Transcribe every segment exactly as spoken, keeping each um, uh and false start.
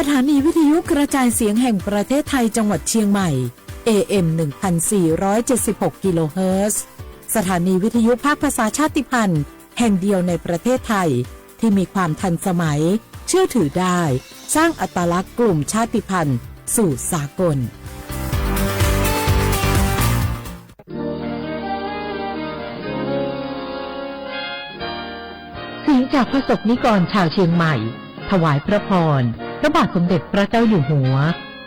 สถานีวิทยุกระจายเสียงแห่งประเทศไทยจังหวัดเชียงใหม่ เอเอ็ม หนึ่งพันสี่ร้อยเจ็ดสิบหกกิโลเฮิรตซ์ สถานีวิทยุภาคภาษาชาติพันธุ์แห่งเดียวในประเทศไทย ที่มีความทันสมัย เชื่อถือได้ สร้างอัตลักษณ์กลุ่มชาติพันธุ์สู่สากล เสียงจากประสบนิกรชาวเชียงใหม่ ถวายพระพร พระบาทสมเด็จพระเจ้าอยู่หัว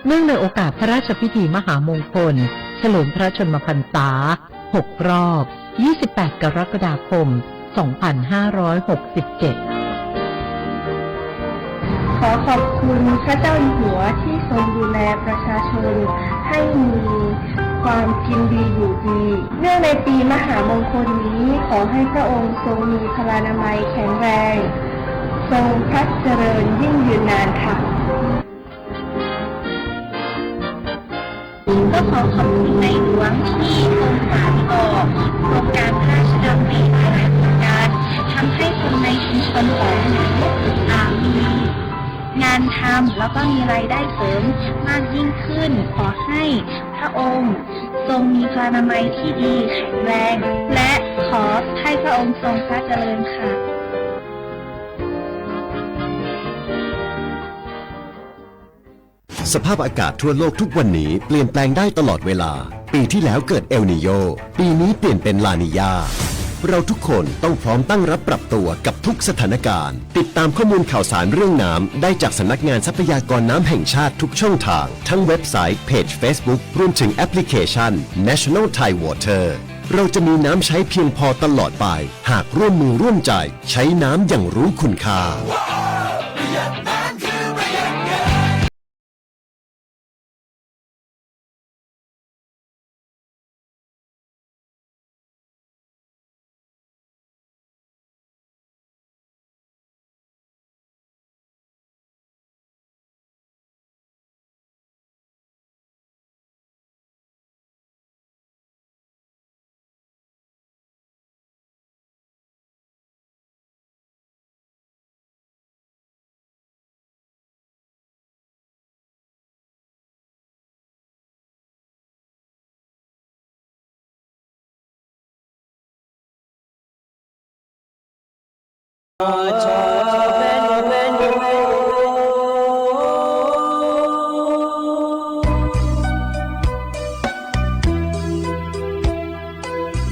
เนื่องในโอกาสพระราชพิธีมหามงคล เฉลิมพระชนมพรรษา หกรอบ ยี่สิบแปดกรกฎาคม สองพันห้าร้อยหกสิบเจ็ด ขอขอบคุณพระเจ้าอยู่หัวที่ทรงดูแลประชาชนให้มีความกินดีอยู่ดี เนื่องในปีมหามงคลนี้ ขอให้พระองค์ทรงมีพลานามัยแข็งแรง ทรงพระเจริญยิ่งยืนนานค่ะ ก็ขอขอบคุณในหลวงที่ทรงสานต่อโครงการพระราชดำริหลายๆโครงการ ทำให้คนในชุมชนของหนู อ่า มีงานทำแล้วก็มีรายได้เสริมมากยิ่งขึ้น ขอให้พระองค์ทรงมีพลานามัยที่ดีแข็งแรง และขอให้พระองค์ทรงพระเจริญค่ะ สภาพอากาศทั่วโลกทุกวันนี้เปลี่ยนแปลงได้ตลอดเวลา ปีที่แล้วเกิดเอลนีโญ ปีนี้เปลี่ยนเป็นลานีญา เราทุกคนต้องพร้อมตั้งรับปรับตัวกับทุกสถานการณ์ ติดตามข้อมูลข่าวสารเรื่องน้ำได้จากสำนักงานทรัพยากรน้ำแห่งชาติทุกช่องทาง ทั้งเว็บไซต์ เพจ Facebook รวมถึงแอปพลิเคชัน National Thai Water เราจะมีน้ำใช้เพียงพอตลอดไป หากร่วมมือร่วมใจใช้น้ำอย่างรู้คุณค่า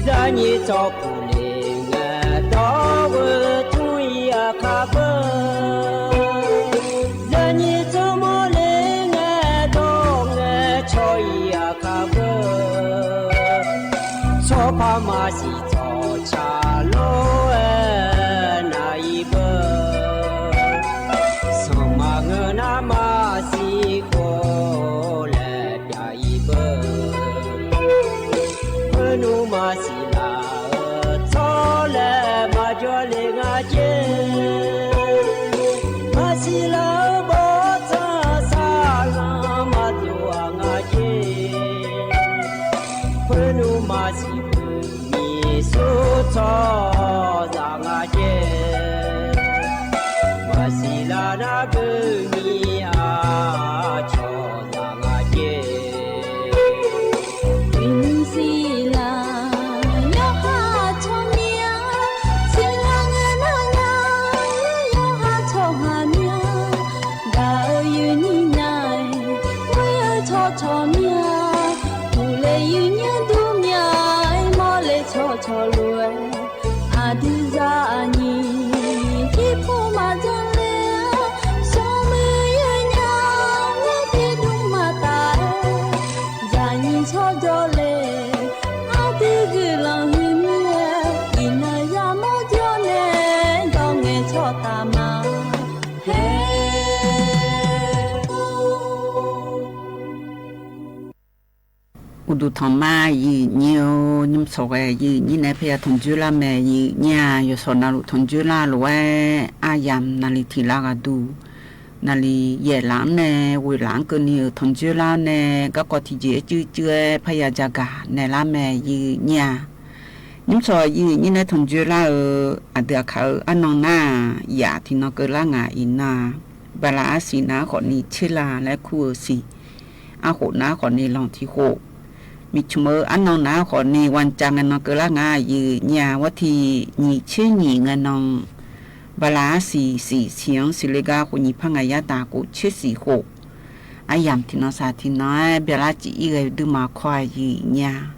Zaqnyiq tsawrkhof le ngae dawr-eu tmr-ir aqkar beu. Zaqnyiq tsawrmawr le ngae dawr ngae cawq-ir aqkar beu. Tsawrpar maqsiq tsawrca lor-aer nar-ir beu. Sanqma ngeur nar maqsiq khov laer pyav-ir beu. Khoernmr maqsiq laf-eu tsawrlaer maqjawr le nga jer. Maqsiq laf-eu bawrtsanr saqlanr maqdov-aq nga jer. Khoernmr maqsiq beuq nyiq sur tsawrhaq zaq nga jer. Maqsiq laf nar beuq nyiq aqcawq zaq nga jer. Uqnymr siq laf yawqha tsawrmyanr, siq laf ngae nar nya yawqha tsawrhaq myanr. Gaq-eu yuif nyir nya-aer, ghoer-eu tsawrcawq myanr. Uqle yuif nyanr dur mya-aer, mawrle tsawrcawq lof-aer, aqdui zaqnyiq tiqpov maqdzanr le-a, smrmuiq yawnyaf nae tiqdmr maqtaf-aer, zaqnyiq tsawrjawr le, aqdui guiqlanq huiq mir-aer, iqnan yamawr jawr nae dawr ngae tsawrtaf ma. Haer. Uqduq tanqma yif nyir-or, nymr sawq ghae yif nyir nae parya tanqjoer lar mae. Yif nyir-aq, yawqshawq navluf tanqjoer lar lof-aer aryamq naqli tiq lar ghaq duq, naqli yaef laf-anr nae ghoeq laf-anr keuvni-euq tanqjoer lar-anr nae garkawv tiqjeq-aer cuivcuiv-aer parya jagaq naeqlar mae. Yif nyir-aq, nymr sawq yif nyir nae tanqjoer lar-eu aqdui aqkaq-eu arnan nar-aq, yaf tiqnan keuvlar ngaq iqnan-aq, Bala arsiq nar khawfni tser la laer kur-eu siq. Arkhof nar khawfni lanq tiq khof. Miqcmq-eu arnan nar khawfni วันจันทร์ ngae nan keuvlar nga aqyuif nyir-a. วันที่ nyiq tser nyiq ngae nan bala arsiq siq siq-anr siqle gar khof nyiq par ngaq yar taf khof tser siq khof. Aryamq tiqnan saq tiqnan-aer byalar cif ir ghae duima kawr aqyuif nyir-a.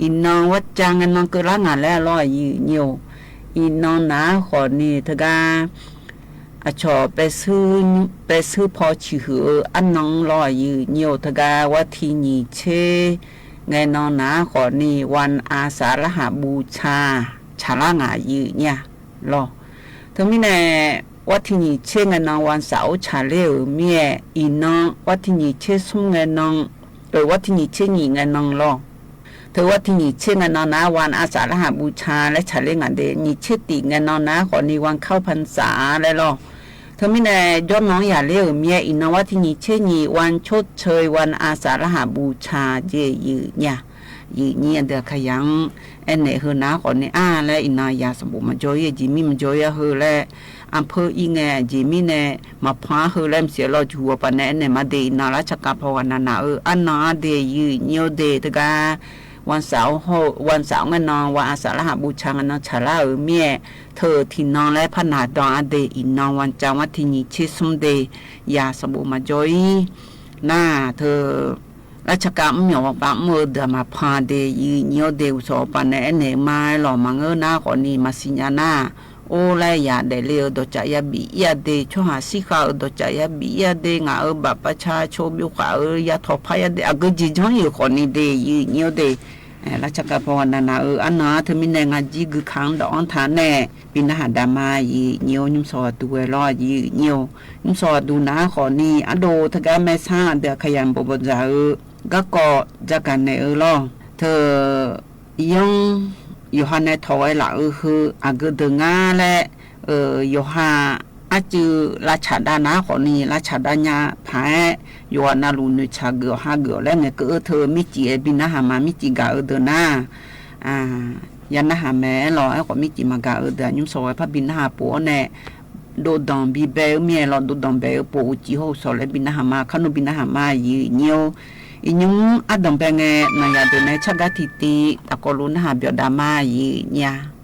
Iqnan วันจันทร์ ngae nan keuvlar ngaq laer lawr aqyuif nyir-or. Iqnan nar khawfni teugar aqcawq paershuir paw ciqhuiq-eu arnan-anr lawr aqyuif nyir-or. Teugar วันที่ nyiq tser ngae nan nar khawfni วันอาสาฬหบูชา tsaqlar ngaq aqyuif nyir-a lawr. Teumirnae วันที่ nyiq tser ngae nan วันเสาร์ tsaqler-euq mir-aer iqnan วันที่ nyiq tser smr ngae nan วันที่ nyiq tser nyiq ngae nan lawr. Teu วันที่ nyiq tser ngae nan nar วันอาสาฬหบูชา laer tsaqler ngaq de. Nyiq tser tiq ngae nan nar khawfni วันเข้าพรรษา laer lawr. Teumirnae jawrnan-anr yaqler-euq mir-aer iqnan วันที่ nyiq tser nyiq วันชดเชย วันอาสาฬหบูชา jeq yuif nyir-a. Yuif nyir aqdui aqkaqyaq-anr aernaeq heu nar khawfni ar laer iqnan yaq sanqbof maqjawr-ir aqjeq mir maqjawr-ir-a heu laer arpeur ir ngae aqjeq mirnae maqpan-ar heu laer maqsiq-a lawr. Juq-awr paq nae aernaeq ma de iqnan larcaqkav paw ghaq navnaq-eu arnan-ar de yuif nyir-or de teugar วันเสาร์ ngae nan วันอาสาฬหบูชา ngae nan tsaqlar-euq mir-aer teu-euq tiqnan laer par naq dan-ar de iqnan วันจันทร์ วันที่ nyiq tser smr de yaq sanqbof maqjawr-ir nar teu larcaqkav mr myawq ghawqpav mr-eu deuq-aq maqpan de yuif nyir-or de uqsawq ghawqpav nae aernaeq ma-aer lawq maqngeur nar khawfni maqsiq nya nar or laer yaq daefle-eu dawqcaf yabif ir-a de. Tsawrhaq shirkhav-euq dawqcaf yabif ir-a de. Ngaq-euq bafpavca co byov khaq-eu ya tawqpar ya de. Aqgeu jeq janr-ir-euq khawfni de yuif nyir-or de. Larcaqkav paw ghaq navnaq-eu arnan-ar teumirnae ngar jir guikaq-anr dawq-anr taq nae bi narhaq daq ma yuif nyir-or. Nymrshawq ghaq duq ghae lawr yuif nyir-or. Nymrshawq ghaq duq naq-ar khawfni ardov teugar maersar aqdui aqkaqyaq bawqbawq dzaq-eu garkawv jagaq naeq-eu lawr. Teu yanr yawqha nae tawq ghae laf-eu heu aqgeu deuq ngar laer yawqha arcuiv lavtsaq dav nar khawfni lavtsaq dav nya paq-aer yawqghaq navluf noeqtsaq geuf-awq hageuf-awq laer ngaeqkeuv-eu teu mircif-aer bi narhaq ma. Mircif gaq-eu deuq nar ya narhaq mae-aer lawq. Aerkhawf mircif maqgaq-eu deuq-aq nymrshawq ghae par bi narhaq pov-awr nae dovdanq bibae-eu mir-aer lawr. Dovdanq bae-eu pov uqcif hawr-eu shawq laer bi narhaq ma. Karnmr bi narhaq ma yuif nyir-or. Iqnymr ardanq bae ngae naqyaq deuq nae tsargar tiqtiv tafkawv lof narhaq byawf dav ma yuif nyir-a.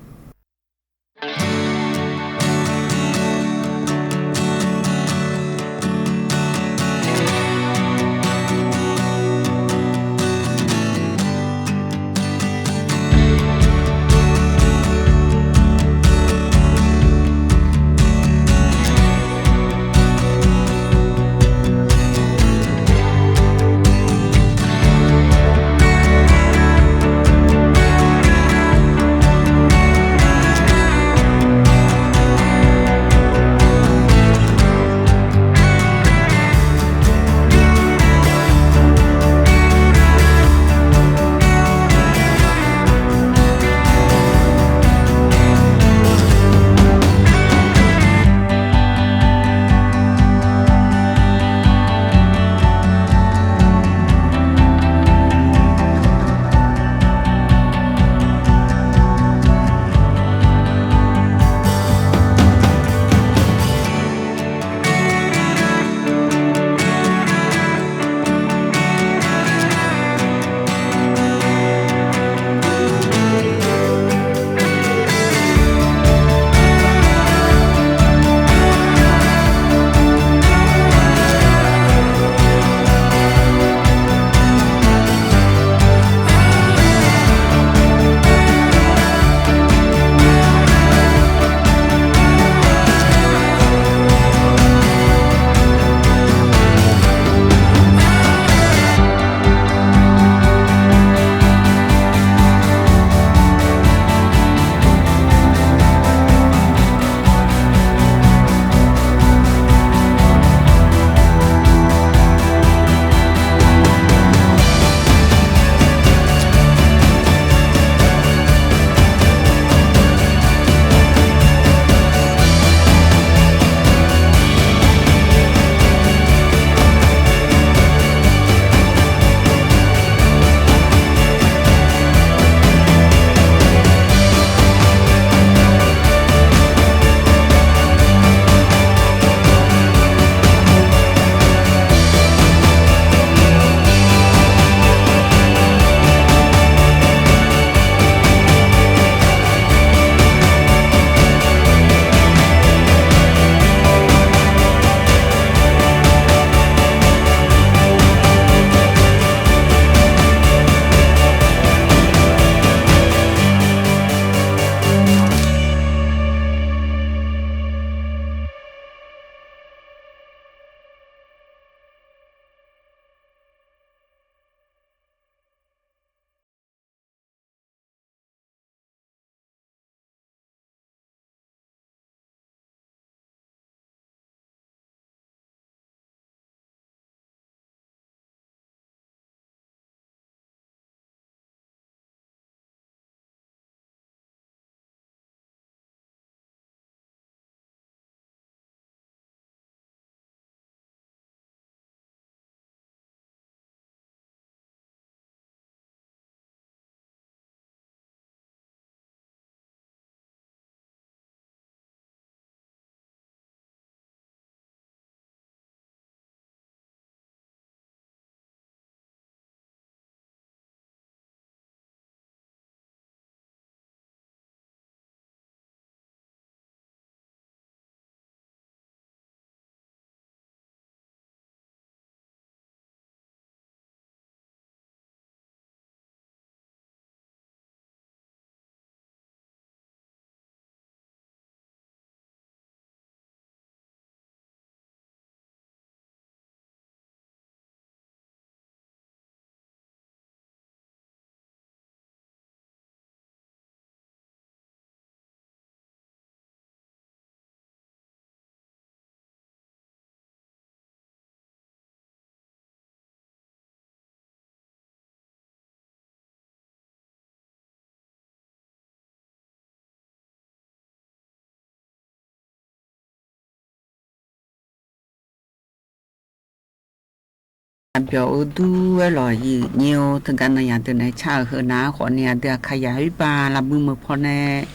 Aqbyawf-eu dur-aer lawq, aqyuif nyir-or, teugar nanyaf deuq nae car-euq heu nar khawfni aqdui Aqkaqyaq khoerba lavbuir meuq pawnae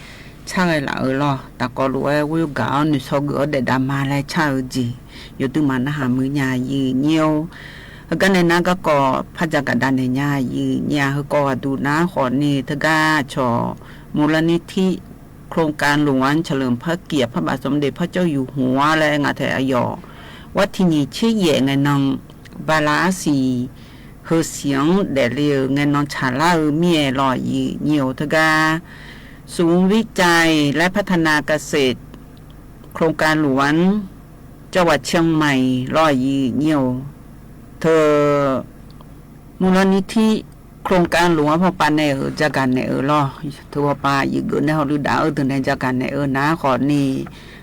car ghae laf-euq lawr. Tafkawv lof-aer ghoergaq-awr noeqshawr geuf-awr daef dav ma laer car-eu jeq yawduimaf narhaq muiq nya, aqyuif nyir-or. Heugar nae nar garkawv par jagaq dav naeq nya, aqyuif nyir-aq. Heukawv ghaqduq nar khawfni teugar aqcawq มูลนิธิโครงการหลวงเฉลิมพระเกียรติพระบาทสมเด็จพระเจ้าอยู่หัว laer ngaq taeq aqyawf วันที่ nyiq tser yaef ngae nan bala arsiq heusiq-anr daefle-euq ngae nan tsaqlar-eu mir-aer lawq, aqyuif nyir-or. Teugar ศูนย์วิจัยและพัฒนาเกษตร โครงการหลวง จังหวัดเชียงใหม่ lawq, aqyuif nyir-or. Teu มูลนิธิโครงการหลวง pawpav nae-euq jagaq naeq-eu lawr. Teu pawpav yif geuf nae hawluiv daf-eu deuq nae jagaq naeq-eu nar khawfni,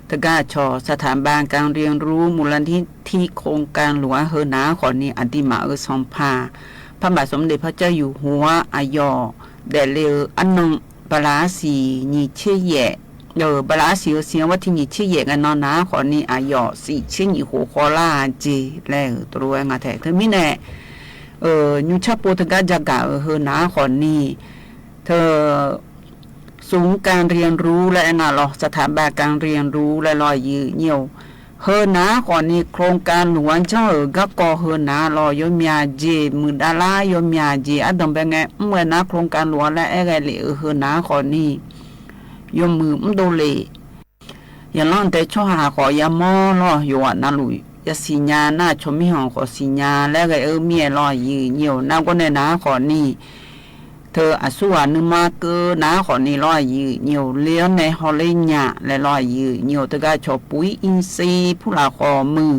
teugar aqcawq สถาบันการเรียนรู้มูลนิธิโครงการหลวง heu nar khawfni aqduimaf-euq sanqpaq พระบาทสมเด็จพระเจ้าอยู่หัว aqyawf daefle-eu arnan bala arsiq nyiq tser yaef, bala arsiq heusiq-anr วันที่ nyiq tser yaef ngae nan nar khawfni aqyawf shiq tser nyiq khof khawvlar-a jeq laer-euq tov lof-aer ngaq taeq. Teumirnae nymr carpov teugar jagaq-euq heu nar khawfni, teu ศูนย์การเรียนรู้ laer aernar lawr, สถาบันการเรียนรู้ laer lawq, aqyuif nyir-or. Heu nar khawfni โครงการหลวง janr-euq garkawv heu nar lawr, yawmyaq jeq muiqdav lar, yawmyaq jeq ardanq bae ngae mr ghae nar โครงการหลวง laer aer ghae lef-euq heu nar khawfni, yawmuiq mrdov lef. Yaqlanr dae tsawrhaq khawf yamawr lawr, yawqghaq navluf yasiq nya nar, aqcawq mirkhanq khawf siqnya laer ghae-eu mir-aer lawq, aqyuif nyir-or. Nargawr nae nar khawfni, teu aqsurghaq nuima keuv nar khawfni lawr, aqyuif nyir-or, le-awr nae hawler nya laer lawr, aqyuif nyir-or. Teugar aqcawq ปุ๋ยอินทรีย์ purlaf khawf muiq,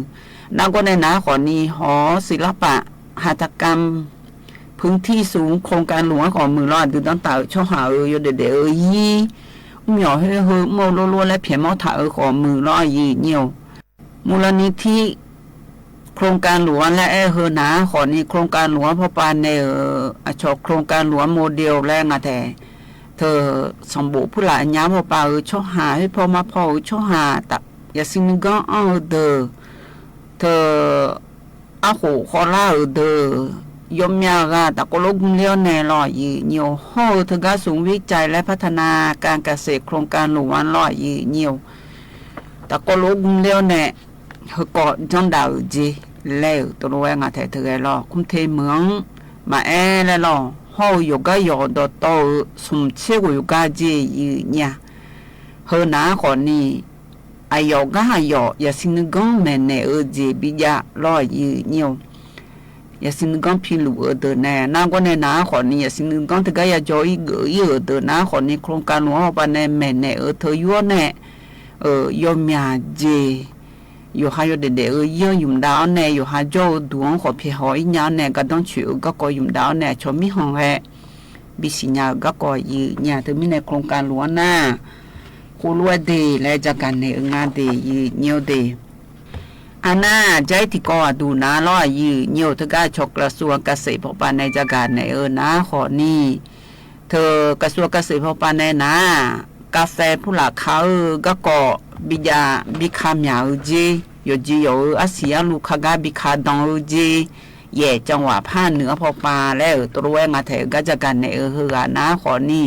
nargawr nae nar khawfni hawr ศิลปะหัตถกรรม พื้นที่ศูนย์โครงการหลวง khawf muiq lawr, aqdui danrtaf-euq tsawrhaq-euq yawdaef daef-eu ir, mr myawq khoer heu mr-eu lor lor laer pyaeq mawr taq-euq khawf muiq lawr, aqyuif nyir-or. มูลนิธิโครงการหลวง laer aer-eu heu nar khawfni โครงการหลวง pawpav nae-euq aqcawq โครงการหลวง model laer ngaq taeq. Teu sanqbof purlaf nya pawpav-euq tsawrhaq, khoer paw mar paw-euq tsawrhaq, yasiq nuiganr anr-eu deuq, teu arkhof khawvlar-euq deuq, yawmyav ghaq tafkawv lor gmr ler-awr nae lawq, aqyuif nyir-or. Hawr-eu teugar ศูนย์วิจัยและพัฒนาการเกษตรโครงการหลวง lawr, aqyuif nyir-or. Tafkawv lor gmr ler-awr nae heukawv janrdaf-euq jeq laer-euq tov lof-aer ngaq taeq teu ghae lawr, กรุงเทพ meuq-anr maqaer laer lawr. Hawr-eu yawqgar yawq dawqtawv-euq smq tser ghof yawqgar jeq, aqyuif nyir-aq. Heu nar khawfni, aqyawf gar aqyawf yasiq nuiganr maeqnaeq-eu jeq bijav lawr, aqyuif nyir-or. Yasiq nuiganr piluf-eu deuq nae nargawr nae nar khawfni, yasiq nuiganr teugar yajawr-ir geuf-ir-euq deuq nar khawfni, โครงการหลวง pawpav nae maeqnaeq-eu teu yur-awr nae, yawmyaq jeq, yawqha yawdaef daef-eu ir-anr ymq dav-awr nae, yawqha jawr-eu duq-anr khawf pyaeq haw-ir nya-awr nae, gardanr coeq-eu garkawv ymq dav-awr nae, aqcawq mirkhanq ghae bisiq nya-euq garkawv, aqyuif nyir-aq. Teumirnae โครงการหลวง anr nar, khoerlof-aer de laer jagaq naeq-eu nga de, aqyuif nyir-or de. Arnar, jar-ir tiqkawv aqduq nar lawr, aqyuif nyir-or. Teugar aqcawq กระทรวงเกษตร pawpav nae jagaq naeq-eu nar khawfni, teu กระทรวงเกษตร pawpav nae nar, กาแฟ purlaf ka-eu garkawv bijav bika myaq-eu jer, yawqjeq yawq-eu arsiq arluv ka gar bika dan-eu jer, yaef จังหวัดภาคเหนือ pawpav laer-euq tov lof-aer ngaq taeq-euq gar jagaq naeq-eu heughaq nar khawfni,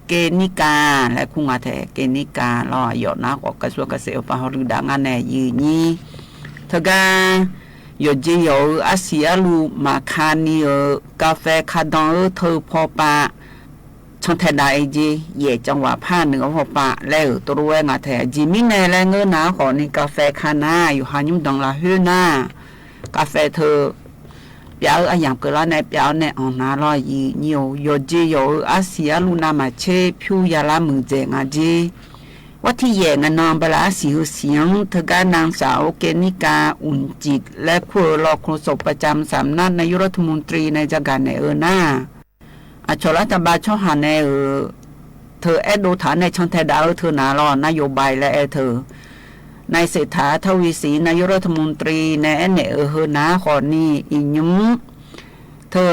เกนิกา laer kur ngaq taeq, เกนิกา lawr, aqyawf nar khawf กระทรวงเกษตร pawpav hawluiv dav ngar nae, aqyuif nyir. Teugar yawqjeq yawq-eu arsiq arluv maqka ni-euq กาแฟ ka dan-eu teu pawpav cantae dav-eu jer, yaef จังหวัดภาคเหนือ pawpav laer-euq tov lof-aer ngaq taeq, aqjeq mirnae laer ngeur nar khawfni, กาแฟ ka nar yawqha nymr dan lafkhoer nar, กาแฟ teu pyav-eu aryamq keuvlar nae pyav-awr nae anq nar lawr, aqyuif nyir-or. Yawqjeq yawq-eu arsiq arluv navmaqtser pyur ya lar muiqdzaeq nga jer. วันที่ yaef ngae nan bala arsiq heusiq-anr teugar นางสาว เกนิกา อุ่นจิต laer kur-eu lawr, โฆษกประจำสำนักนายกรัฐมนตรี nae jagaq naeq-eu nar, aqcawq lar taqbav tsawrhaq nae-euq teu aerdov taq-awr nae cantae dav-eu teu nar lawr, นโยบาย laer aer teu นายเศรษฐา ทวีสิน นายกรัฐมนตรี nae aernaeq-eu heu nar khawfni, iqnymr teu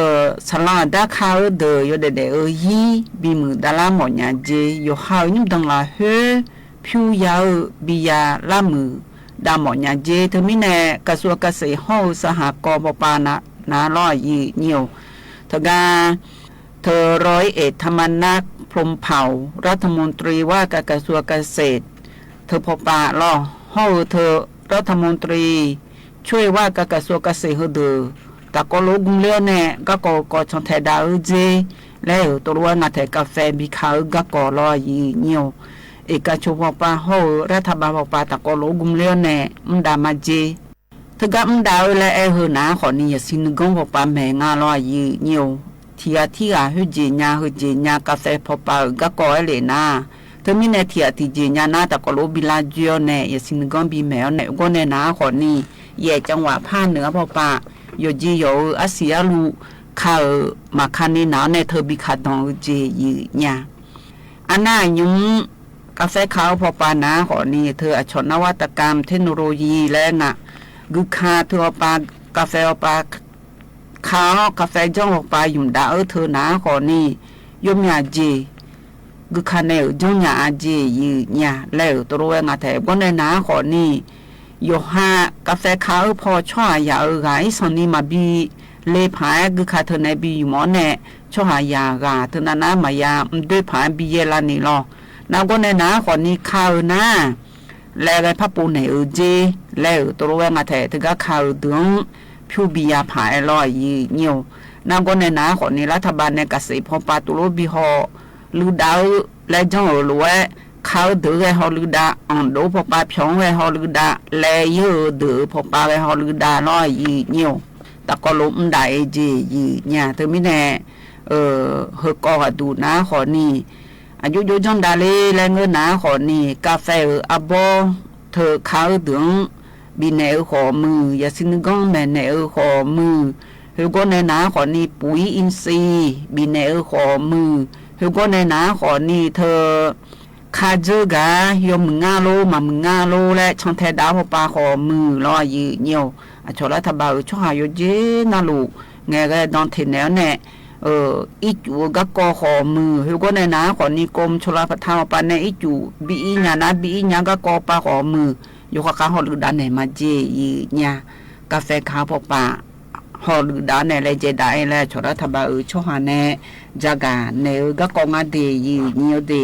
saqlanq aqdar ka-eu deuq yawdaef daef-eu ir bimuiq davlar mawf nya jer, yawqha-euq nymr dan lafkhoer pyur ya-eu biya lar muiq dav mawf nya jer. Teumirnae กระทรวงเกษตร hawr-eu สหกรณ์ pawpav nav lawr aqyuif nyir-or, teugar ร้อยเอกธรรมนัส พรหมเผ่า รัฐมนตรีว่าการกระทรวงเกษตร teu pawpav lawr hawr-eu teu รัฐมนตรีช่วยว่าการกระทรวงเกษตร heudeuq tafkawv lof-aer gmq ler-awr nae garkawv kawv cantae dav-eu jer laer-euq tov lof-aer ngaq taef กาแฟ bika-eu garkawv lawr aqyuif nyir-or, เอกชน pawpav hawr-eu รัฐบาล pawpav tafkawv lof-aer gmq ler-awr nae mr dav ma jer. Teugar mr dav-eu laer aer-eu nar khawfni yasiq nuiganr pawpav maeq nga lawr aqyuif nyir-or, tiq ghaq tirghaq khoerjeq nya heujeq nya กาแฟ pawpav-euq garkawv aer lef nar, teumirnae tiq ghaq tiqjeq nya nar tafkawv lof-aer bi lar joer-awr nae yasiq nuiganr bi maeq-awr nae gawr nae nar khawfni, yaef จังหวัด par nuiq-ar pawpav yawqjeq yawq-eu arsiq arluv ka-euq maqka ni naq-awr nae teu bi ka danq-eu jeq yuif nya. Arnar aqnymr กาแฟ ka-eu pawpav nar khawfni teu aqcawq นวัตกรรม เทคโนโลยี laer nga, guika teu pawpav กาแฟ pawpav ka-awr กาแฟ janr-eu pawpav ymq dav-eu teu nar khawfni, yawmyaq jeq guika nae-euq janrnya-a jeq yuif nya laer-euq tov lof-aer ngaq taef gawr nae nar khawfni, yawqha กาแฟ ka-eu paw tsawrhaq yaq-euq ghaq irsanq ni maqbi le paq-aer guika teu nae bi ymq-awr nae, tsawrhaq yaq ghaq teunav nar maqya mqdoer paq-aer bi yaer lar ni lawr. Nar gawr nae nar khawfni ka-eu nar laer ghae par pov naeq-eu jer laer-euq tov lof-aer ngaq taef teugar ka-eu deuq-anr pyur bi ya paq-aer lawr aqyuif nyir-or, nar gawr nae nar khawfni รัฐบาล nae เกษตร pawpav tov lof bi haw luidav-eu laer janr-euq lof-aer, ka-eu deuq-anr ghae haw luidav, anqdov pawpav pyawq-anr ghae haw luidav, laer yeur-eu deuq-euq pawpav ghae haw luidav lawr aqyuif nyir-or, tafkawv lof mr dav-eu jeq yuif nya. Teumirnae heukawv ghaqduq nar khawfni, aqjox jox janr dav ler laer ngeur nar khawfni, กาแฟ euq arbawr teu ka-eu deuq-anr bifnaeq-eu khawf muiq, yasiq nuiganr maeqnaeq-eu khawf muiq, heugawr nae nar khawfni, ปุ๋ยอินทรีย์ bifnaeq-eu khawf muiq, heugawr nae nar khawfni teu ka dzeur gaq-ar yawmuiq ngar lor maqmuiq ngar lor laer cantae dav-ar pawpav khawf muiq lawr aqyuif nyir-or, aqcawq รัฐบาล euq tsawrhaq yawqjeq navluf ngaeqghae dan teq naeq-awr nae ircuf-eu garkawv khawf muiq, heugawr nae nar khawfni กรมชลประทาน pawpav nae ircuf bi ir nya nar bi ir nya garkawv pawpav khawf muiq, yawkhav khav haw luidav naeq ma jeq yuif nya. กาแฟ ka-eu pawpav haw luidav nae laejae dav-aer laer aqcawq รัฐบาล euq tsawrhaq nae jagaq naeq-eu garkawv ngar de yuif nyir-eu de.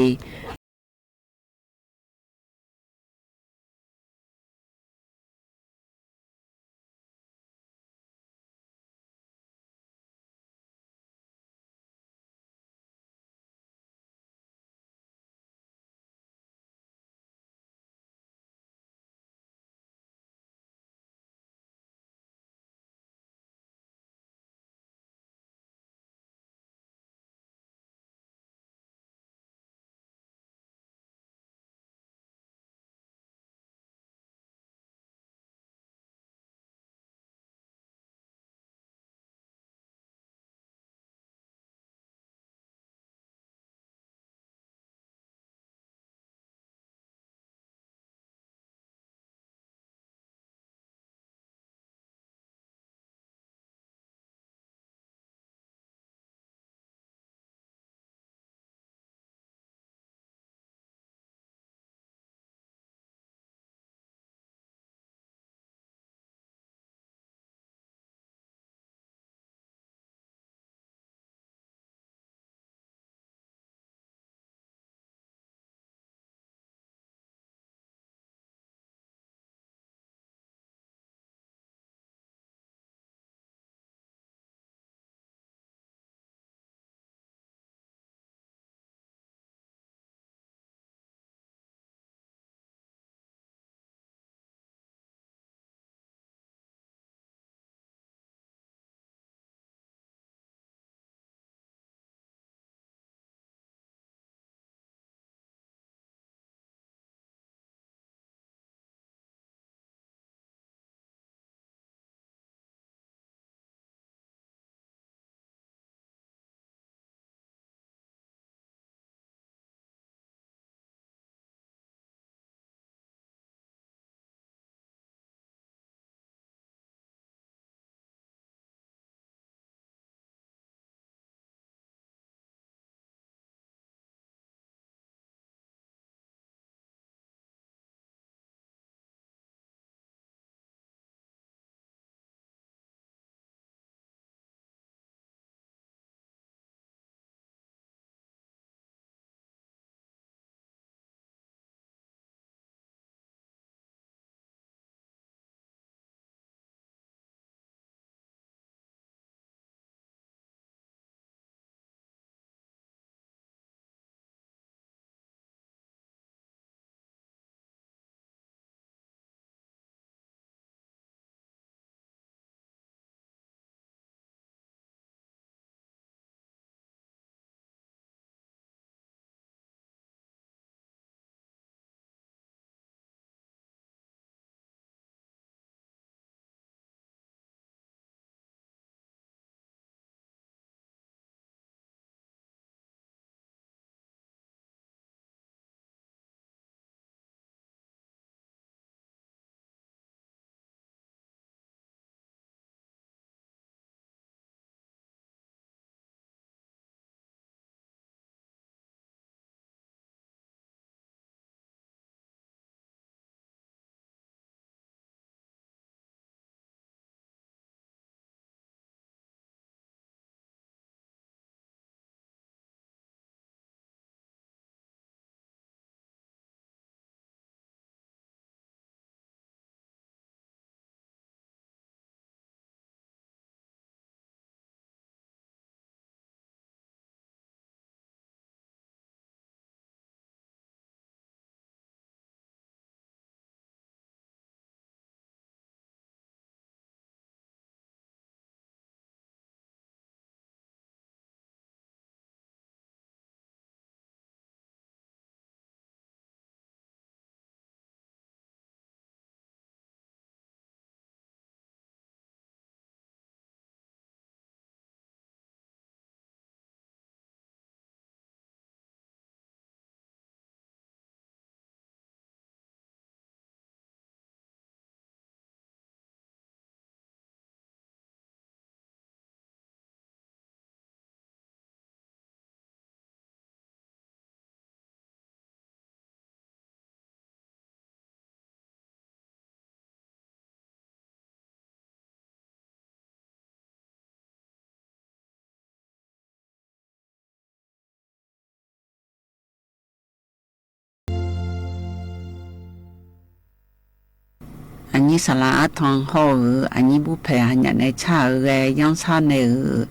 Aqnyir saqlaq artanq hawr-euq aqnyir burpaeq haqnyaf nae car-eu ghae yanrsar nae-euq,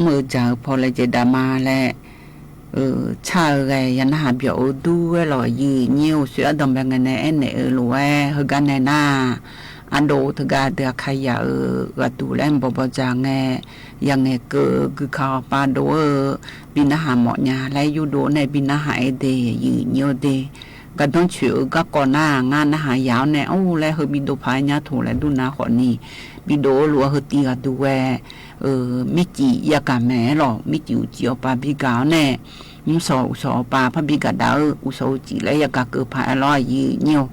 mr-eu dzaq-eu paw laejae dav ma laer, car-eu ghae ya narhaq byawq-eu dur-aer lawq. Yir nyir uqshoe ardanqbae ngae nae aernaeq-eu lof-aer heugar nae nar, ardov teugar deuq Aqkaqyaq-euq ghaqduq laer mqbaw baw dzaq ngae, yaqngaeq keuv-eu guikaq ghawqpav dov-eu bi narhaq mawf nya laer yurdov nae bi narhaq-aer de, yir nyir-eu de. Gardanr coeq-eu garkawv nar, ngar narhaq yaq-awr nae or laer heu bi dov paq-aer nyar toq laer dur nar khawfni, bi dov-eu lof-aer heu tiv ghaqduq ghae mircif yagaq maeq-aer lawq. Mircif uqcif awqpav bi gaq-awr nae, mrshawq uqshawq awqpav par bi gaq dav-eu uqshawq uqcif laer yagaq keuv paq-aer lawr. Yir nyir-eu,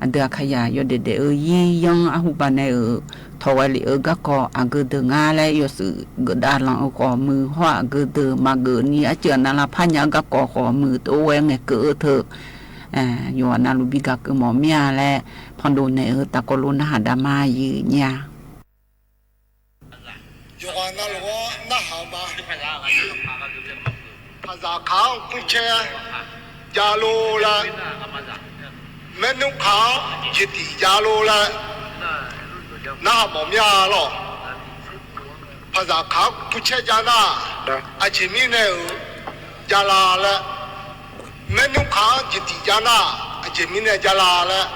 aqdui Aqkaqyaq yawdaef daef-eu yir yanr arhu ba nae-euq tawq ghae lef-eu garkawv aqgeu deuq ngar laer yawshuif geufdav lanq-eu khawf muiq hawr-aq, aqgeu deuq maqgeuf ni arcuiv aqnav lavpar nya-eu garkawv khawf muiq tov ghae ngaeq keuv-eu teu, yawqghaq navluf bi gaq keuv mawf mir-a laer pandov naeq-eu taqkawv lof narhaq dav ma. Yir nyir-a. Yawqghaq navluf-anr narhaq-eu ma. Paqzaq kaq-anr kurcaer javlor laer, maernmr kaq-anr jeqtif javlor laer, narhaq mawf mir-a lawq. Paqzaq kaq-anr kurcaer jav nar, aqjeq mirnae-euq javla laer, maernmr kaq-anr jeqtif jav nar, aqjeq mirnae javla laer,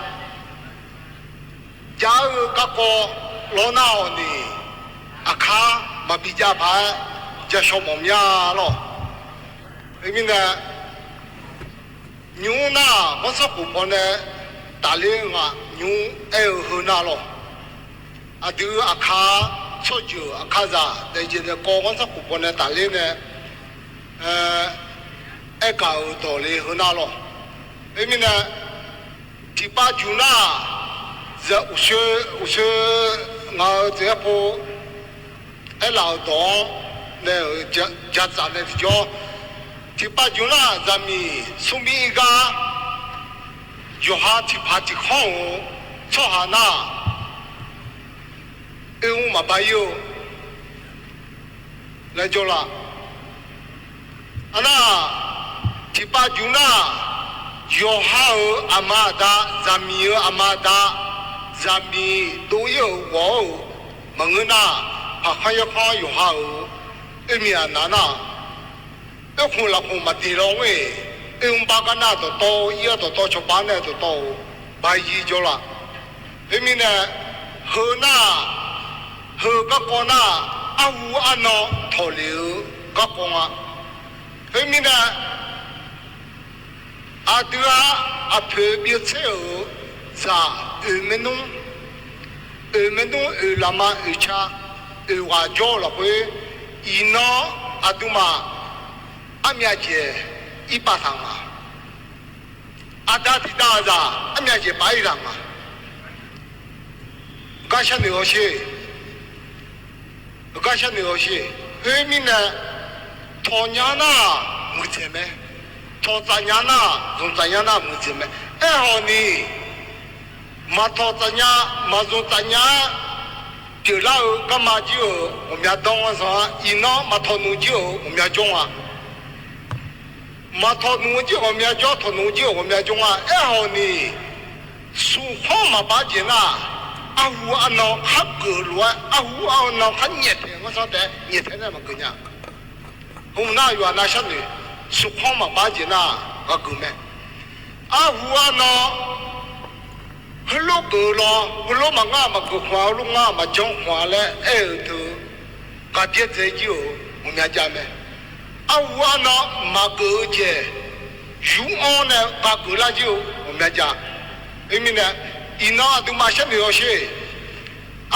jav-eu garkawv lawr nar-awq ni, aqkar maqbi jav paq-aer jashawr mawf mir-a lawq. Khoermirnae, nymr nar-aq, ghanrsanrkhof pawnae tafler-eu nga. Nymr aer-eu heu nar lawq. Aqdui aqkar tsawrjeuq aqkazaq daefjeq daefkawv ghanrsanrkhof pawnae tafler nae aergaq-euq dawq le heu nar lawq. Khoermirnae, tiqpav juq nar-aq, zaq uqshoe, uqshoe ngaq-euq teu-aer pov aerlaf-euq dawq-anr nae-euq jaqtsaf nae tiqjawr, tiqpav juq nar-aq, zaqmiq smrmir ir gar yawqha tiqpaq tiqkhanr-euq tsawrhaq nar-aq, oermr maqba ir-eu laer jawr la. Arnar-aq, tiqpav juq nar-aq, yawqha-euq aqma aqda, zaqmiq-euq aqma aqda, zaqmiq dov ir-euq ghawq-euq maqngeur nar, paqkhanr yarkhanr yawqha-euq oermiq aqnaq nar, oerkhmq lafkhmq maqdeq law ngeur-eq. Oermr bar gar nar dawqtawv ir-awr dawqtawv cawba nae dawqtawv-euq ba ir jawr la. Khoermirnae, heu nar-aq, heu garkawv nar-aq, arhu arnan tawqlef-eu garkawv nga. Khoermirnae, aqdui-aq, aqpoeq byav tser-euq zaq oeq maernmr, oeq maernmr oeq lafma oeq ca oeq ghaq jawr-eu lafkhoer, iqnan aqduimaf armyav jeq ir pav taq nga. Aqda tiqdav-euq zaq armyav jeq pav ir taq nga. Gar sharnoeq hawsher. Gar sharnoeq hawsher. Khoermirnae, tawq nya nar-aq muiqdzaeq mae. Tawq tsaf nya nar-aq, zmq tsaf nya nar-aq muiqdzaeq mae. Aerkhawf ni, maqtawq tsaf nya, maqzmq tsaf nya-aer pyeuflar-eu garma jir-euq ghawqmya danr-anr zanq-a. Iqnan maqtawq nmr jir-euq ghawqmya jawr-a. Maqtawq nmr jir ghawqmya jawr, tawq nmr jir-euq ghawqmya jawr-a. Aerkhawf ni, smqkhanr maqbax jeq nar, arhu arnan khar geuf lof-aer, arhu arnan khar nyaeftaeq ghanrsanr taef-aer nyaeftaeq nae maqgeuf nya. Hmq nar yawqha nav sharnoeq, smqkhanr maqbax jeq nar, ghaq geuf mae. Arhu arnan heulof geuf law, heulof maqngar maqgeuf khmq-a, heulof ngar maqjanr khmq-a laer aer-euq teu, ghaq byaerdzae jir-euq ghawqmya jav mae. Arhu arnan maqgeuf-eu jeq, yur-anr nae ghaq geuf lar jir-eu ghawqmya jav. Khoermirnae, iqnan aqduimaf sharnoeq hawsher.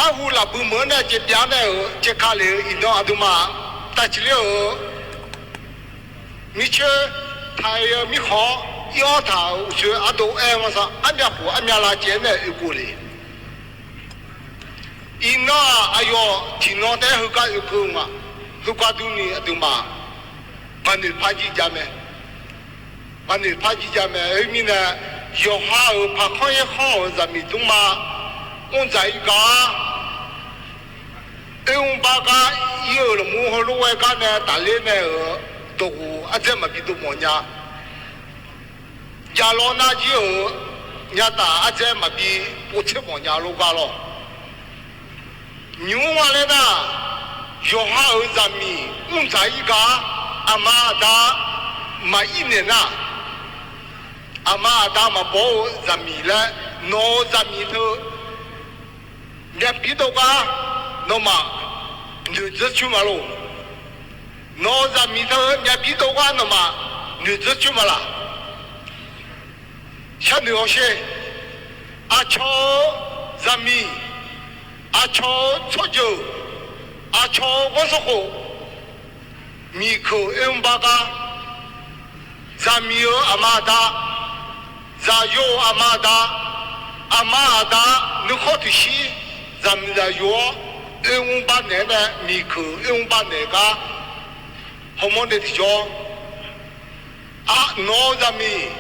Arhu lafbui meuq-anr nae caevpyav nae-euq caevka lef-eu iqnan aqduimaf tavciq ler-euq mircoer taq-eu mirkhanq-anr ir-awr taq-euq uqshoe ardov aer-eu ma sar, armyav khof armyav lavcaev-aer nae oekeuv le. Iqnan-aq, aqyawf tiqnan taef-aer heugar oekeuv-eu nga. Heugar durni aqduimaf baqnoeq par jir jav mae. Baqnoeq par jir jav mae. Khoermirnae, yawqha-euq paqkhanr yaerkhanr-euq zaqmiq dmrma mr dzaq ir gar, oermr bar gar ir-euq lafmur heulof-aer gar nae tafler nae-euq dawqghof ardzaer maqbi dov mawf nya. Javlawr nar jir-euq Nyataf ardzaer maqbi povtser mawf nya lof gar lawr. Nymr nga laer nar, yawqha-euq zaqmiq mr dzaq-ir gar, aqma aqda maqir naeq nar, aqma aqda maqbaw-eu zaqmiq laer, nawq-euq zaqmiq teu myavpir dov gar nawmaf noeqdzeur coer ma lor. Nawq-euq zaqmiq teu myavpir dov gar nawmaf noeqdzeur coer ma laq. Sharnoeq hawsher. Aqcawq-eu zaqmiq, aqcawq-eu tsawrjeuq, aqcawq-eu ghanr sanrkhof, miqkeuq oermr bar gar, zaqmiq-euq aqma aqda, zaqyo-euq aqma aqda, aqma aqda nuikhanr tiqshir zaqmiq zaqyo-awr oermr bar naeq-aer nae miqkeuq oermr bar naeq gar hawmawr nae tiqjawr, nawq-eu zaqmiq,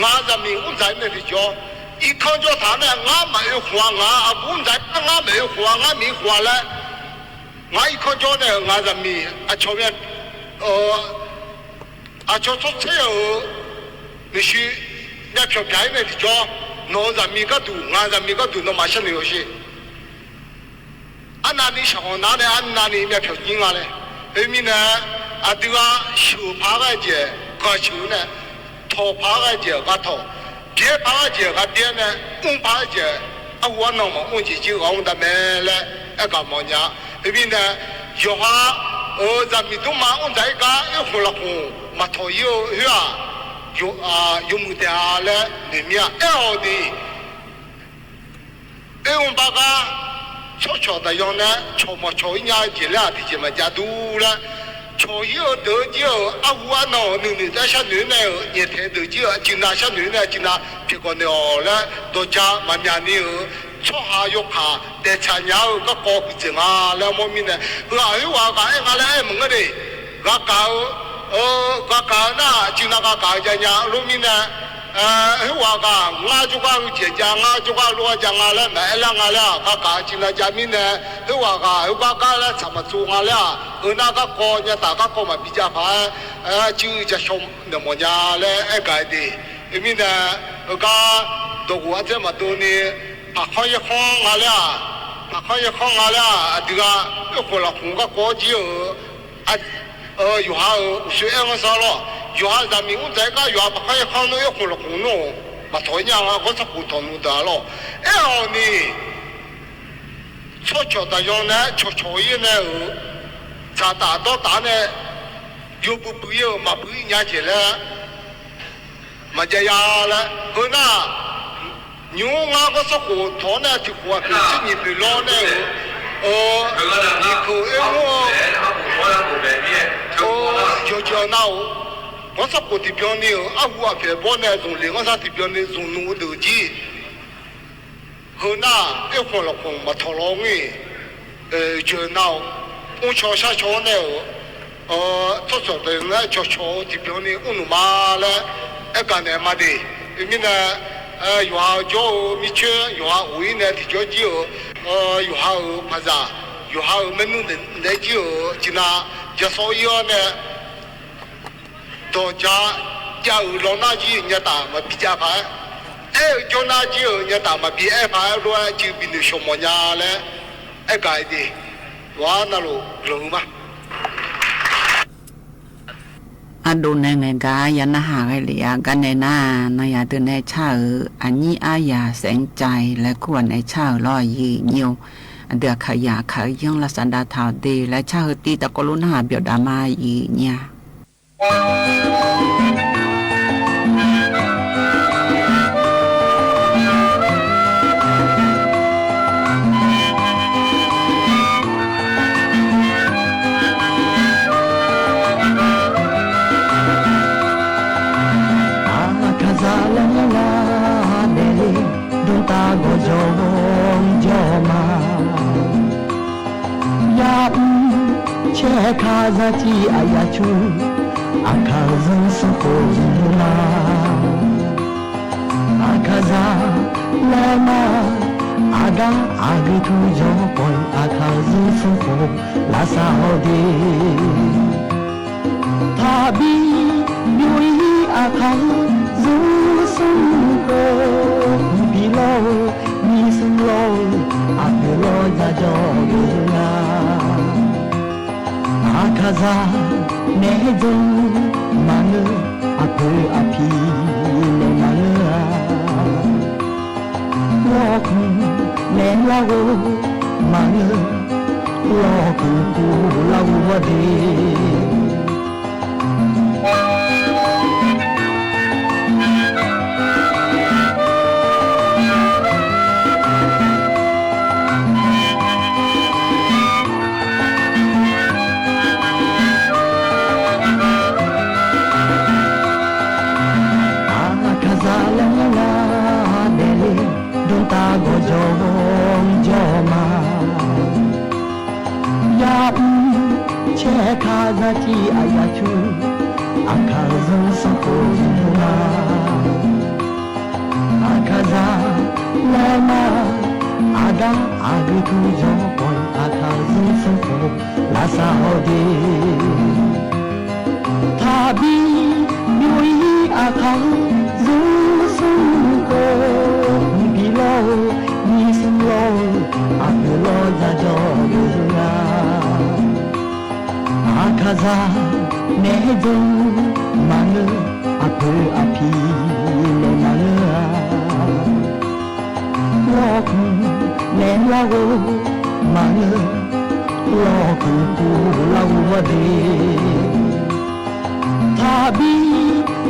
ngaq zaqmiq mr dzaq-ir nae tiqjawr, irkanr jawr taq-anr nae ngar maqoe khmq-a, ngaq aqbur mr dzaq-ir nar ngar maqoe khmq-a, ngar miq khof-a laer, ngar irkanr jawr nae-euq ngaq zaqmiq aqcawq myav aqcawq tsawrtser-euq maeqshi myavpyawq pyaq-ir nae tiqjawr, nawq-eu zaqmiq gharduq ngaq zaqmiq gharduq nawmaf sharnoeq hawsher. Arnavni shaqkhanq nar nae arnavni myavpyawq nyir nga laer. Khoermirnae, aqdui ghaq sheuq paq-aer ghae jeq ghaq sheuq-eu nae, tawq paq-aer ghae jeq ghaq tawq, byaer paq-aer ghae jeq ghaq byaer nae, mr paq-aer jeq arhu arnan maqmr jeq jir ghaq mr dav mae laer aergaq mawf nya. Khoermirnae, yawqha-euq zaqmiq dmrma mr dzaq-ir gar oerkhanq lafkhoq maqtawq-ir-eu khoer-aq, yawmuiq taef-a laer noeq mir-a. Aer-awq ni, oermr bar gar tsawrcawq daqyan nae cawq mawq cawq-ir nya-eu jeq laer-aq tiqjeq maqjav dur laer, cawq-ir-eu deuq-eu jir-euq arhu arnan-euq nuinoeq taef-aer sharnoeq-aer nae-euq nyaeftaeq-eu deuq jir-euq aqcuiv nav sharnoeq-aer nae aqcuiv nav pyeuf gawq naeq-awq laer dawqja maqmyaq ni-euq tsawrhaq yawkaq daeftsaq nya-eu garkawv huiqdzaeq nga laer mawr mirnae, heu-aq khoerghaq ghaq aer nga laer aer maqngeur de. Ghaqkaq-eu, ghaqkaq-eu nar aqcuiv nav ghaqkaq-eu jav nya lor mirnae, khoerghaq ghaq ngar jawrgar heu jeq jav, ngar jawrgar lof-aer jav nga laer maqaer lar nga laer-aq, ghaqkaq aqcuiv nav jav mirnae, khoerghaq ghaq heugar gar laer tsaq maqtsov nga laer-aq, heu nar garkawv nyataf garkawv maqbi jav paq-aer, aqcuiv jashawr naeq mawf nya laer aergaq-aer de. Khoermirnae, heugar dawqghof ardzaer maqdov ni, paqkhanr yaerkhanr nga laer-aq, paqkhanr yaerkhanr nga laer-aq, aqdui ghaq oerkhanq lafkhoq garkawv jir-euq yawqha-euq uqshoe aer-anr sar lawr. Yawqha zaqmiq mr dzaq-ir gar yawqha paqkhanr yaerkhanr nmr oerkhanq lafkhoq nmr-euq maqtawq-ir nya nga, ghanr sarkhof tawq nmr deuq-a lawr. Aer-awq ni, tsawrcawq daqyan nae-aer cawqcawq-ir nae-euq dzaqtaf dawrtaf-anr nae yawbui bui-ir-euq maqbui-ir nya jeq laer maqjav ya laer, heu nar, nymr ngar ghanr sarkhof tawq-awr nae tiq khof-aq poeq tser nyiq poeq lawr nae-euq, nyiq khof oer mr-eu, yawqjeq nav-euq ghanr sarkhof tiqbyan ni-euq arhu aqpoeq bawr nae zmqlef ngar sar tiqbyan ni zmq nmr-eu deuq jir. Heu nar, oerkhanq lafkhoq maqtawq law ngar-iq, jeuq nav-awq. Mrcaw sharcaw-anr nae-euq tsawrcawq daqyan nae-aer cawqcawq-eu tiqbyan ni mrnuq ma laer aergaq naeq ma de. Khoermirnae, yawqha-euq jawr-eu mircoer yawqha of-ir nae tiqjawr jir-euq, yawqha-euq paqzaq, yawqha-euq maernmr naeq-aer jir-euq tiqnav jasawr-ir-awr nae dawqja jav-euq lawnar jir-euq nyataf maqbi jav paq-aer, aer-euq jawrnar jir-euq nyataf maqbi aer paq-aer lof-aer cuiv binoeq shawq mawf nya laer aergaq-aer de. Yawqha navluf guiqlanq-eu ma. Ardov nae ngaeqgaq-a ya narhaq ghae lef-a gar nae nar, nanzaq deuq nae car-euq aqnyir aryaq saef-anr cav-ir laer kur-aq nae car-euq lawr, aqyuif nyir-or. Aqdui aqkaq yaq aqkaq-eu yanr lavsav dav taq-awq de laer car heu tiv tavkawv lof narhaq byawf dav ma, aqyuif nyir-a. Aqkaqzaq laer myanrlar daefle, dmqtav gawqjawq-awr jawr ma. Yamr caer kaqzaq civ aqyaf cur, aqkaqzaq sanrkhof zmq lar. Aqkaqzaq laer ma, aqgar aqgeu tur yawr pawr-iq aqkaqzaq sanrkhof lavsav-awr de. Taqbi byov-ir aqkaqzaq sanrkhof Zaqjawr geuf nga. Aqkaqzaq naeq-aer janr maqngeur, aqpoeq aqpiq naeq maqngeur-a. Lawrkanq naeq larghov maqngeur, lawrkanq kuv larghov-ar de. Aqkaqzaq laer ngar daefle, dmqtav gawqjawq jawr ma. Ya'mr caer kaq zaqciv aqyawf cu, aqkaq-eu zanrsanrkhof zanrma. Aqkaqzaq laer ngar, aqgar aqgeu tmr jawr khawf, aqkaq-eu zanrsanrkhof lavsav-awr de. Taqbi byov-ir aqkaq-eu zanrsanrkhof, mqbif lawr-eu, misanr lawr-eu, aqpoeq lawr zaqjawr geuf nga. Aqkaqzaq naeq-aer janr maqngeur, aqpoeq aqpiq naeq maqngeur-a. Lawrkanq naeq larghov maqngeur, lawrkanq kuv larghov-ar de. Taqbi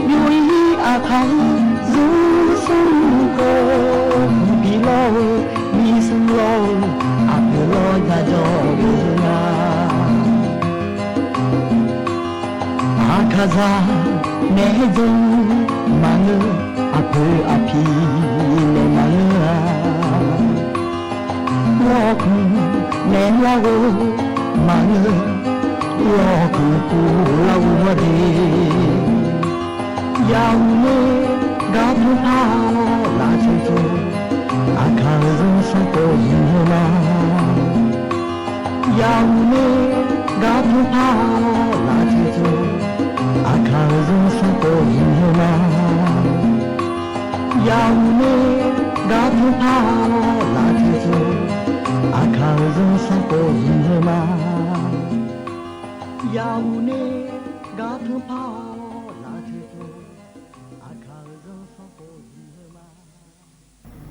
byov-ir aqkaq-eu zanrsanrkhof, mqbif lawr-eu, misanr lawr-eu, aqpoeq lawr zaqjawr geuf nga. Aqkaqzaq naeq-aer janr maqngeur, aqpoeq aqpiq naeq maqngeur-a. Lawrkanq naeq larghov maqngeur, lawrkanq kuv larghov-ar de. Ya'uq ler gar tmr par-awr lafcoeq coeq, aqkaq-eu zanrsanrkhof zanrma. Ya'uq ler gar tmr par-awr lafcoeq coeq, aqkaq-eu zanrsanrkhof zanrma. Ya'uq ler gar tmr par-awr lafcoeq coeq, aqkaq-eu zanrsanrkhof zanrma. Ya'uq ler gar tmr par-awr lafcoeq coeq, aqkaq-eu zanrsanrkhof zanrma.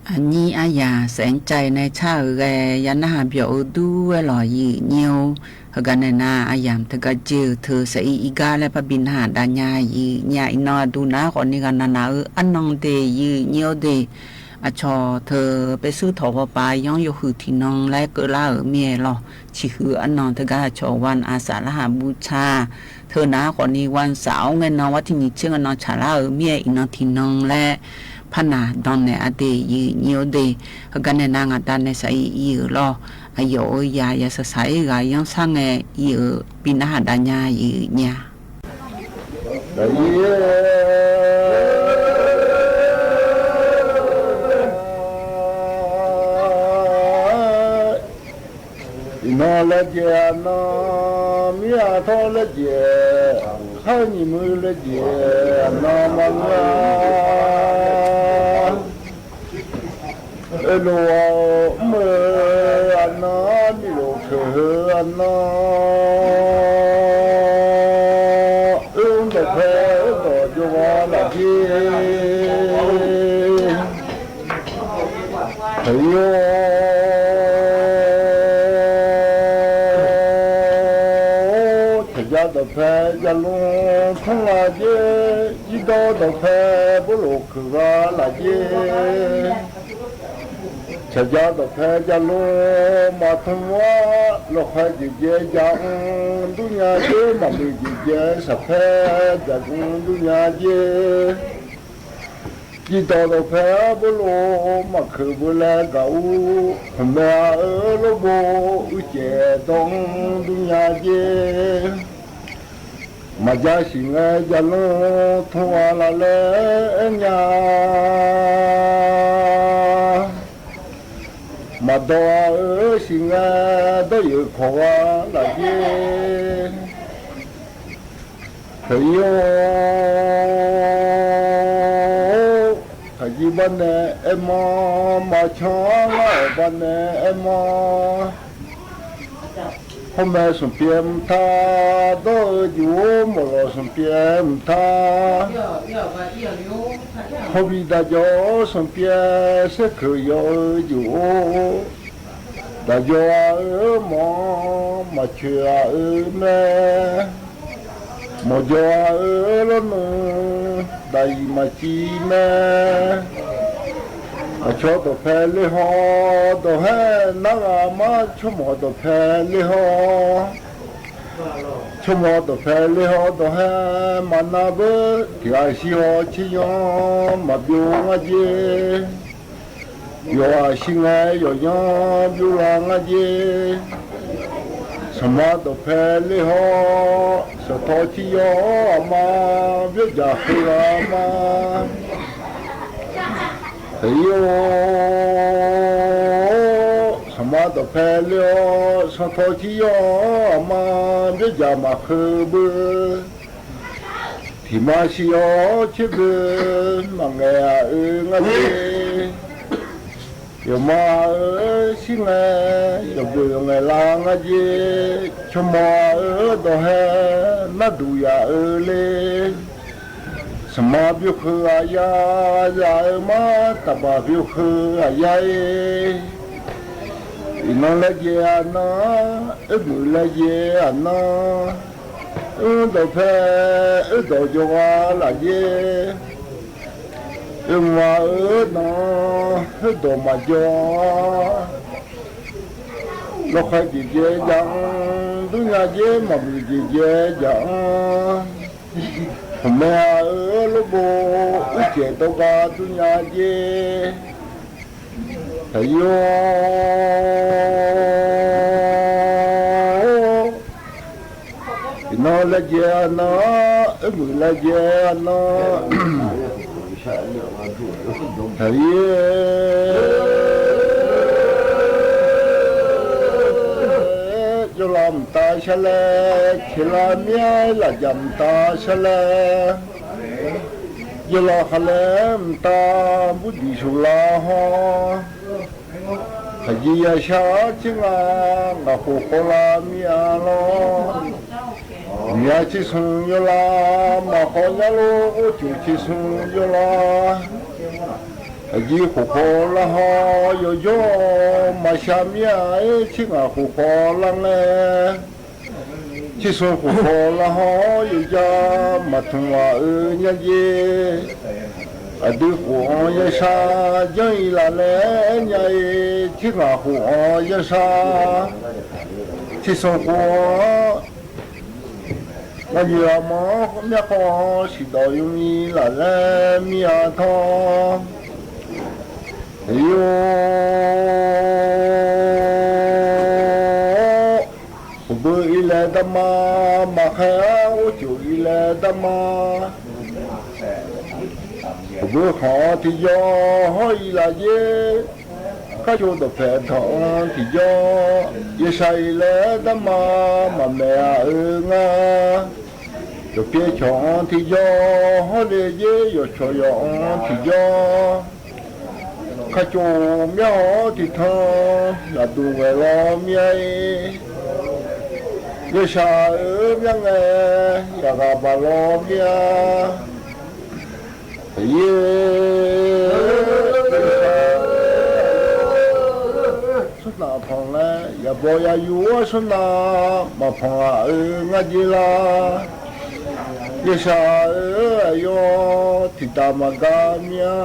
Aqnyir aryamq saef-anr cav-ir nae car-euq ghae ya narhaq byawq-eu dur-aer lawq, yiq nyir-or. Heugar nae nar aryamq teugar jir-eu teu saef-ir ir gar laer parbi narhaq dav nya, yiq nyir-a. Iqnan aqduq nav-aer khawfni ghaqnaq naq-eu arnan de, yiq nyir-or de. Aqcawq teu paershuir tawq ghawqpav yanr yawhuiq tiqnan laer keuvlar-euq mir-aer lawq. Ciqhuiq arnan teugar aqcawq wan aqsaf larhaq burtsaq teu nav-aer khawfni wan saf-awr ngae nan war tiq nyiq tser ngae nan tsaqlar-euq mir-aer iqnan tiqnan laer parnaq dannaeq-a de, yiq nyir-or de. Heugar nae nar ngaq dav nae saq-ir ir-euq lawq. Aqyawf-euq yaq yaq saqsaq-ir ghaq yanr shar ngae ir-euq bi narhaq dav nya, yiq nyir-a. Iqnan laejae aqnan, mir-aq tawr laejae, khar nyiq muiq laejae aqnan maqngeur-a. Oelof-awr mr-eu aqnan, milof keuq heu aqnan, oermr dawqpae oerdawq jawrgar lafjeq. Taqir-or, taqjar dawqpae jalmr tmr nga jer, jirdawr dawqpae bawrlof keuq ghar lafjeq. Taqjar dawqpae jalmr maqtmr-ar, lawqkhaeq jeqjaeq jaq-anr durnya jer, maqbeuq jeqjaeq saqpaer jaq-anr durnya jer. Jirdawq dawqpae-anr bawrlof maqkeuq beu laer gaq-ur, hmqmaeq-a-euq lawrbo uicaev dawq-anr durnya jer. Maqja siq ngae jalmr tmr-a laf laer aernya. Maqdawq-a-euq siq ngae dawryeuf kawq ghar lafjeq. Taqir-or, taqjir Barnae aermawr, maqcan ngar-awq barnae aermawr. Hawmae smq pyaeq mqtav dawr-eu juq-or, mawqlawq smq pyaeq mqtav. Hawbi daqjawq-or smq pyaeq saerkeuq yawf-eu juq-or, daqjawq-a-eu mawq-anr maqcoeq-a-eu mae. Mawqjawq-a-eu lawrnmr daqyiq maqciv mae. Aqcawq dawqpae ler haw dawqhaer nar ghaq mar, tsawrmawq dawqpae ler haw. Tsawrmawq dawqpae ler haw dawqhaer maqnar beur, tiq ghaq shir haw tser yanr maqbyov ngar jer. Yawqghaq shir ngae yawqyanr byov la ngar jer. Sanqma dawqpae ler haw, sanqtaw tser yanr aqma, byaerjaq khoerghaq ma. Taef-ir-or, sanqma dawqpae ler haw, sanqtaw tser yanr aqma, byaerjaq maqkheu beu. Tiq ma shir-awr tser beu, maqngaeq-a-eu ngar jer. Yawqma-euq shir ngae, yawqboeq ngaeq la ngar jer. Tsawrmawq-a-eu dawqhaer narduq yaf-eu ler. Sanqma byov kheuq aqya, yaf-eu mar taqbaq byov kheuq aqya-ir. Iqnan laejae aqnan, oermuiq laejae aqnan, mr dawqpae oerdawq jawrgar laf jer. Oermuiq-a-eu dan, oerdawq maqjawr-a. Lawkhaeq jeqjaev jaq-anr durnya jer, maqmuiq jeqjaev jaq-anr. Hmqmae-a-eu lorbof uicaev dawrgar durnya jer. Taef-ir-or, iqnan laejae aqnan, oermuiq laejae aqnan, taef-ir, jawrlav mqtav shar laer, caeqlav mir-aer lafjaq mqtav shar laer, jawrlav khaqlaer mqtav burdiq shuqlar hawr, aqjeq yashar tser nga, ngaq khof khawvlar mir-a lawr. Aqmya tser smr yawrlar, maqkhawv nyar lor ghovcof tser smr yawrlar. Aqjeq khof khawvlar hawr yawqjawr maqshar mir-a-ir, tser ngaq khof khawvlar ngae. Tser smr khof khawvlar hawr yawqjawr maqtmq-a-eu nyar jer. Aqdui khof-anr yanrshar janr-ir laf laer aer nya-ir, tser ngaq khof-anr yanrshar, tser smr khof-anr navnyoeq aqmar-anr myarkhawv-anr siqdawq yawmi laf laer mir-a tawr. Aqyawf, uqbeu-ir laer darma, maqkhaer-ar ghovcof-ir laer darma. Uqbeu khanq-anr tiqjawr hawr-ir laf jer. Karjov dawqpaeq tanq-anr tiqjawr, yawshaq-ir laer darma, maqmaeq-a-eu ngar. Yawqpyaer cawq-anr tiqjawr hawr le jer, yawqcawq yawq-anr tiqjawr. Karcov myar haw-awr tiqtanq, lafduq ngaeq lawr mir-a-ir. Yawshaq-euq myar ngae, yaqghaq baq lawr mir-a. Aqyuif, smrnaq panq laer yaqbaw yayuf-awr, smrnaq maqpanq-a-eu ngar jer lar. Yawshaq-euq aqyawf tiqdaq maqgar mir-a.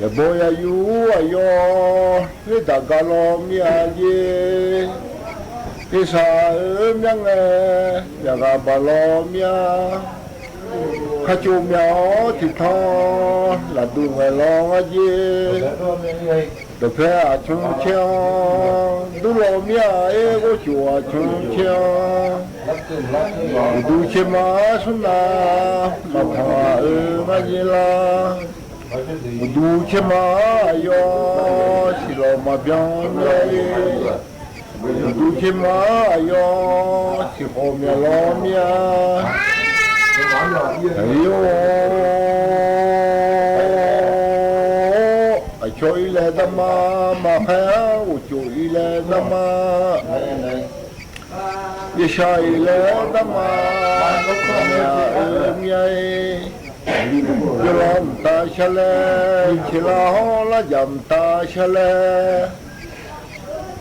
Yaqbaw yayuf aqyawf, khoerdaq gar lawr mir-a jer. Yawshaq-euq myar ngae, yaqghaq baq lawr mir-a. Karcov myaq-awr tiqtanq, lafduq ngaeq lawr ngar jer. Dawqpae aqcmr caer-anr durlawr mir-a, aer ghovcof aqcmr caer-anr. Uqduq caerma-anr smrnaq maqpanq-a-eu ngar jer lar. Uqduq caerma-anr aqyawf, siqlawq maqbyan mir-a. Uqduq caerma-anr aqyawf, siqkhawf myaq lawr mir-a. Aqyawf, darma, maqkhaer-ar ghofcof ir laer darma, yashaq ir laer darma, maqya-eu mir-a ir. Yawqlaf mqtav shar laer, ceqlav hawr larjaq mqtav shar laer,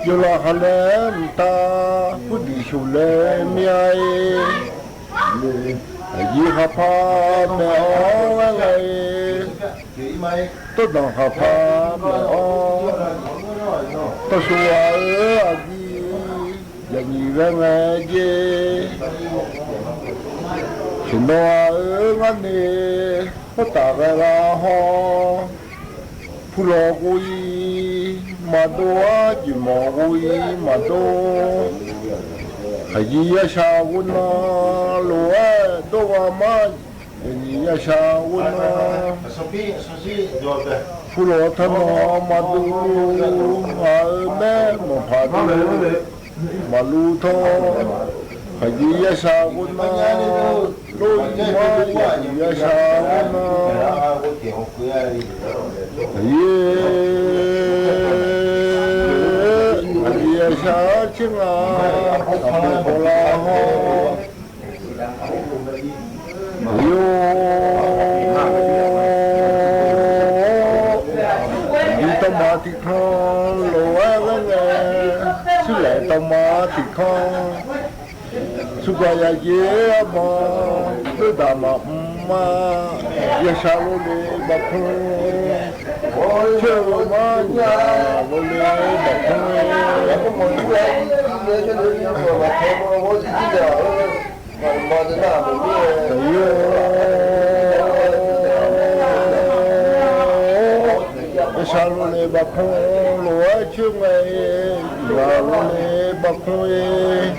yawqlaf khaqlaer mqtav purdiq shuf laer mir-a ir. Aqyir khaqpaq maeq-awr ghaer ngae, tawrdanq khaqpaq maeq-awr, tawrsuq ghaq-eu aqgui, yaqnyiq ghaer ngae jer. Siqnawv ghaq-euq ngar noeq, khoertaf ghae ghaq hawr, pulawq ghov-ir maqdov-ar, jeqmawf ghov-ir maqdov. Khaqyir yashaq ghov nan lof-aer dawr gha ma, yaqnyiq yashaq ghov nan, pulawq tanawv maqdov, ghaq-euq maer maqpaq dov, maqluv tawr. Khaqyir yashaq ghov nan, lor-ir ma, yaqnyiq yashaq ghov nan, khaqyir, khaqyir yashaq tser nga, aqpoeq bawlar hawr, aqyir-or, aqyir tawrma tiq kanr lof-aer ghaer ngae, surlaeq tawrma tiq kanr, surgaq yaqyaer arban, leurdaq maqmr ma, yashaq lov le bafkmr, coer-eu mar nyiq ghaq lov le bafkmr-ir, aqyir-or, yashaq lov le bafkmr lof-aer coer ngae, nyiq ghaq lov le bafkmr-ir,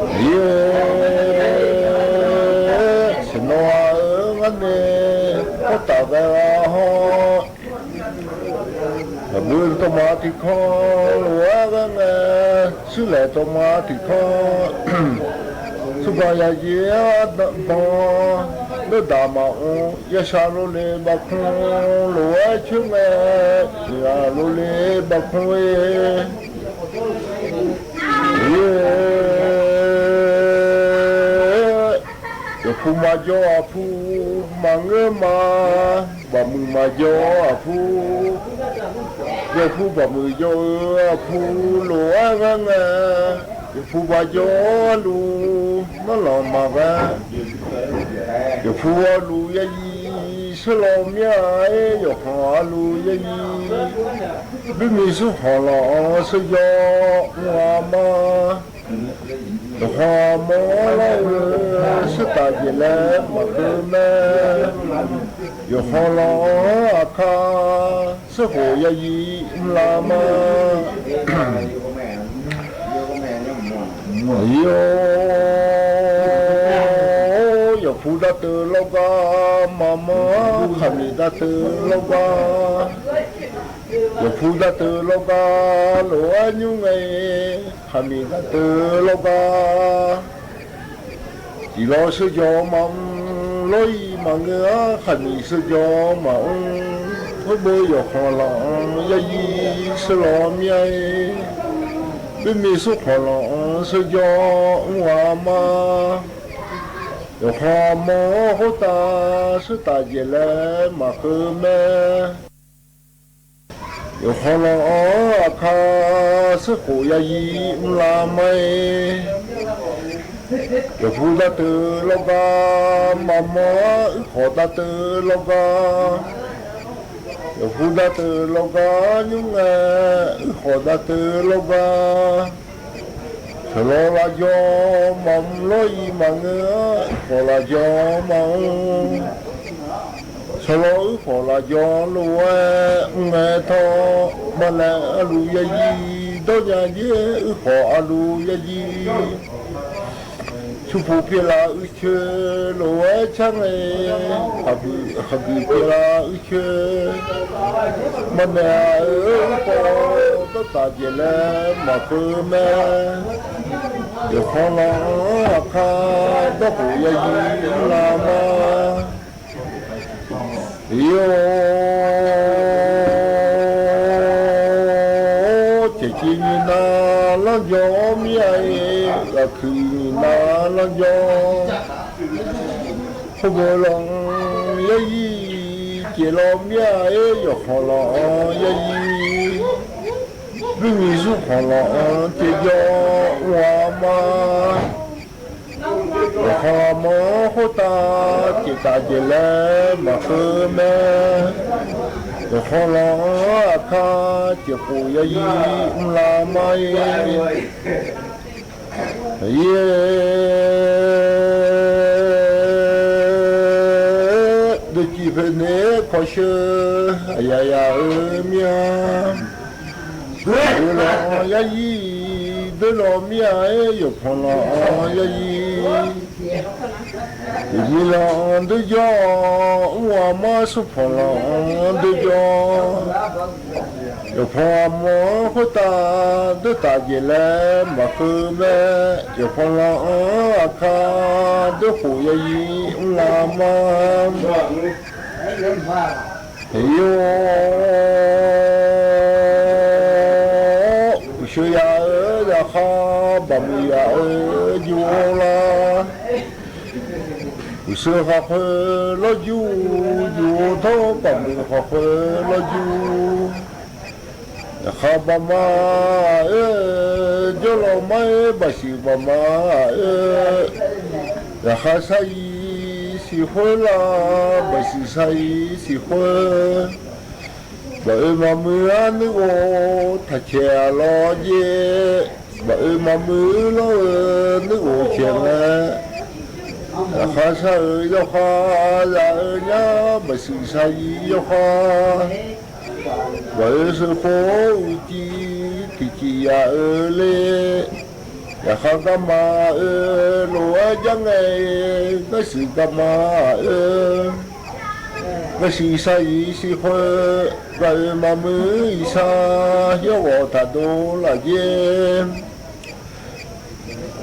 aqyir-or, siqnawv ghaq-euq ngar noeq, khoertaf ghae ghaq hawr, aqbur tawrma tiq kanr lof-aer ghaer ngae, surlaeq tawrma tiq kanr, surgaq yaqyaer arban, leurdaq maqmr, yashaq lov le bafkmr lof-aer coer ngae, nyiq ghaq lov le bafkmr-ir, aqyir-or, yawqpu maqjawr aqpu maqngeur ma, baqmuiq maqjawr aqpu, yawqpu baqmuiq jawr-eu aqpu lof-aer ghaer ngae, yawqpu maqjawr arluf narlanq maqghae, yawqpu arluf yayi, seurlawq mir-a-ir, yawqkhanq arluf yayi, buimiq surkhanq lanq-anr seurjawr mr-a ma. Yawqkhanq mawr lar-eu, seurtaf jeq laer maqkeuv mae. Yawqkhanq lanq-anr aqkar, seurkhof yayi mrlar ma. Aqyir-or, yawqpu darteuv lawrgar maqmawr-ar, khaqmiq darteuv lawrgar, yawqpu darteuv lawrgar lof-aer nymr ngae, khaqmiq darteuv lawrgar, tiqlawr seurjawr maqmr, lawr-ir maqngeur-ar, khaqmiq seurjawr maqmr, khoerbeu yawqkhanq lanq-anr yayi, seurlawq mir-a-ir, buimiq surkhanq lanq-anr seurjawr mr-a ma. Yawqkhanq mawr-anr khoertav, seurtaf jeq laer maqkeuv mae. Yawqkhanq lanq-anr aqkar, seurkhof yayi mrlar ma-ir. Yawqpu darteuv lawrgar maqmawr-ar, uirkhawf darteuv lawrgar, yawqpu darteuv lawrgar nymr ngae, uirkhawf darteuv lawrgar, shawqlawq lafjawr maqmr, lawr-ir maqngeur-ar, uirkhawf lafjawr maqmr, shawqlawq uirkhawf lafjawr lof-aer mr ngae tawr, maqlaeq arluf yayi dawrnya jer, uirkhawf arluf yayi, surpuq pyeuflar uicoer lof-aer car ngae, khaqguiq pyeuflar uicoer, maqnaeq-a-eu uirkhawf dawrtaf jeq laer maqkeuv mae. Yawqkhanq lanq-anr aqkar, dawrkhof yayi mrlar ma. Aqyir-or, jawr, khoerbof lawq-anr yarzir, caev lawq mir-a-aer, yawqkhanq lawq-anr yarzir, buirnyiq zurkhanq lawq-anr caev jawr, mr-a ma. Yawqkhanq aqmawr-anr khoertav caev taf jeq laer maqkeuv mae. Yawqkhanq lawq-anr aqkar caev khof yarzir mrlar ma-ir. Aqyuif deuqcif poeqnaeq-aer kawqsheu, aqyaf yaf-eu mir-a. Aqyuif lawq-anr yarzir, doer lawq mir-a-aer, yawqpanq lawq-anr yarzir. Iqnyir lawq-anr doerjawr, mr-a ma. Smrpanq lawq-anr doerjawr, yawqpanq aqmawr-anr khoertav doertaf jeq laer maqkeuv mae. Yawqpanq lawq-anr aqkar doer khof yarzir mrlar ma. Aqyuif uqsheu yaf-eu zaqkhav, baqmuiq yaf-eu juq-or lar. Uqsheu khaqkhoe lawrjur, juq-or tawr, baqmuiq khaqkhoe lawrjur. Yaqkhav baqma-aer, jawrlawq mar-aer, baqsiq baqma-aer, yaqkhav shar-ir siq khoer lar, baqsiq shar-ir siq khoer. Baq-oe maqmuiq-ar nuirghof taqcaeq-a lawr jer. Baq-oe maqmuiq lawr-eu nuirghof caeq ngae, yaqkhav shar-euq yawkhav zaf-eu nyar, baqsiq shar-ir yawkhav. Baq-oe sheuqkhof uqcif tiqcif yaf-eu ler. Yaqkhav garma-eu lof-aer jar ngae, garsiq garma-eu, garsiq shar-ir siq khoer. Baq-oe maqmuiq iqshar, yawrghawq taqdov laf jer.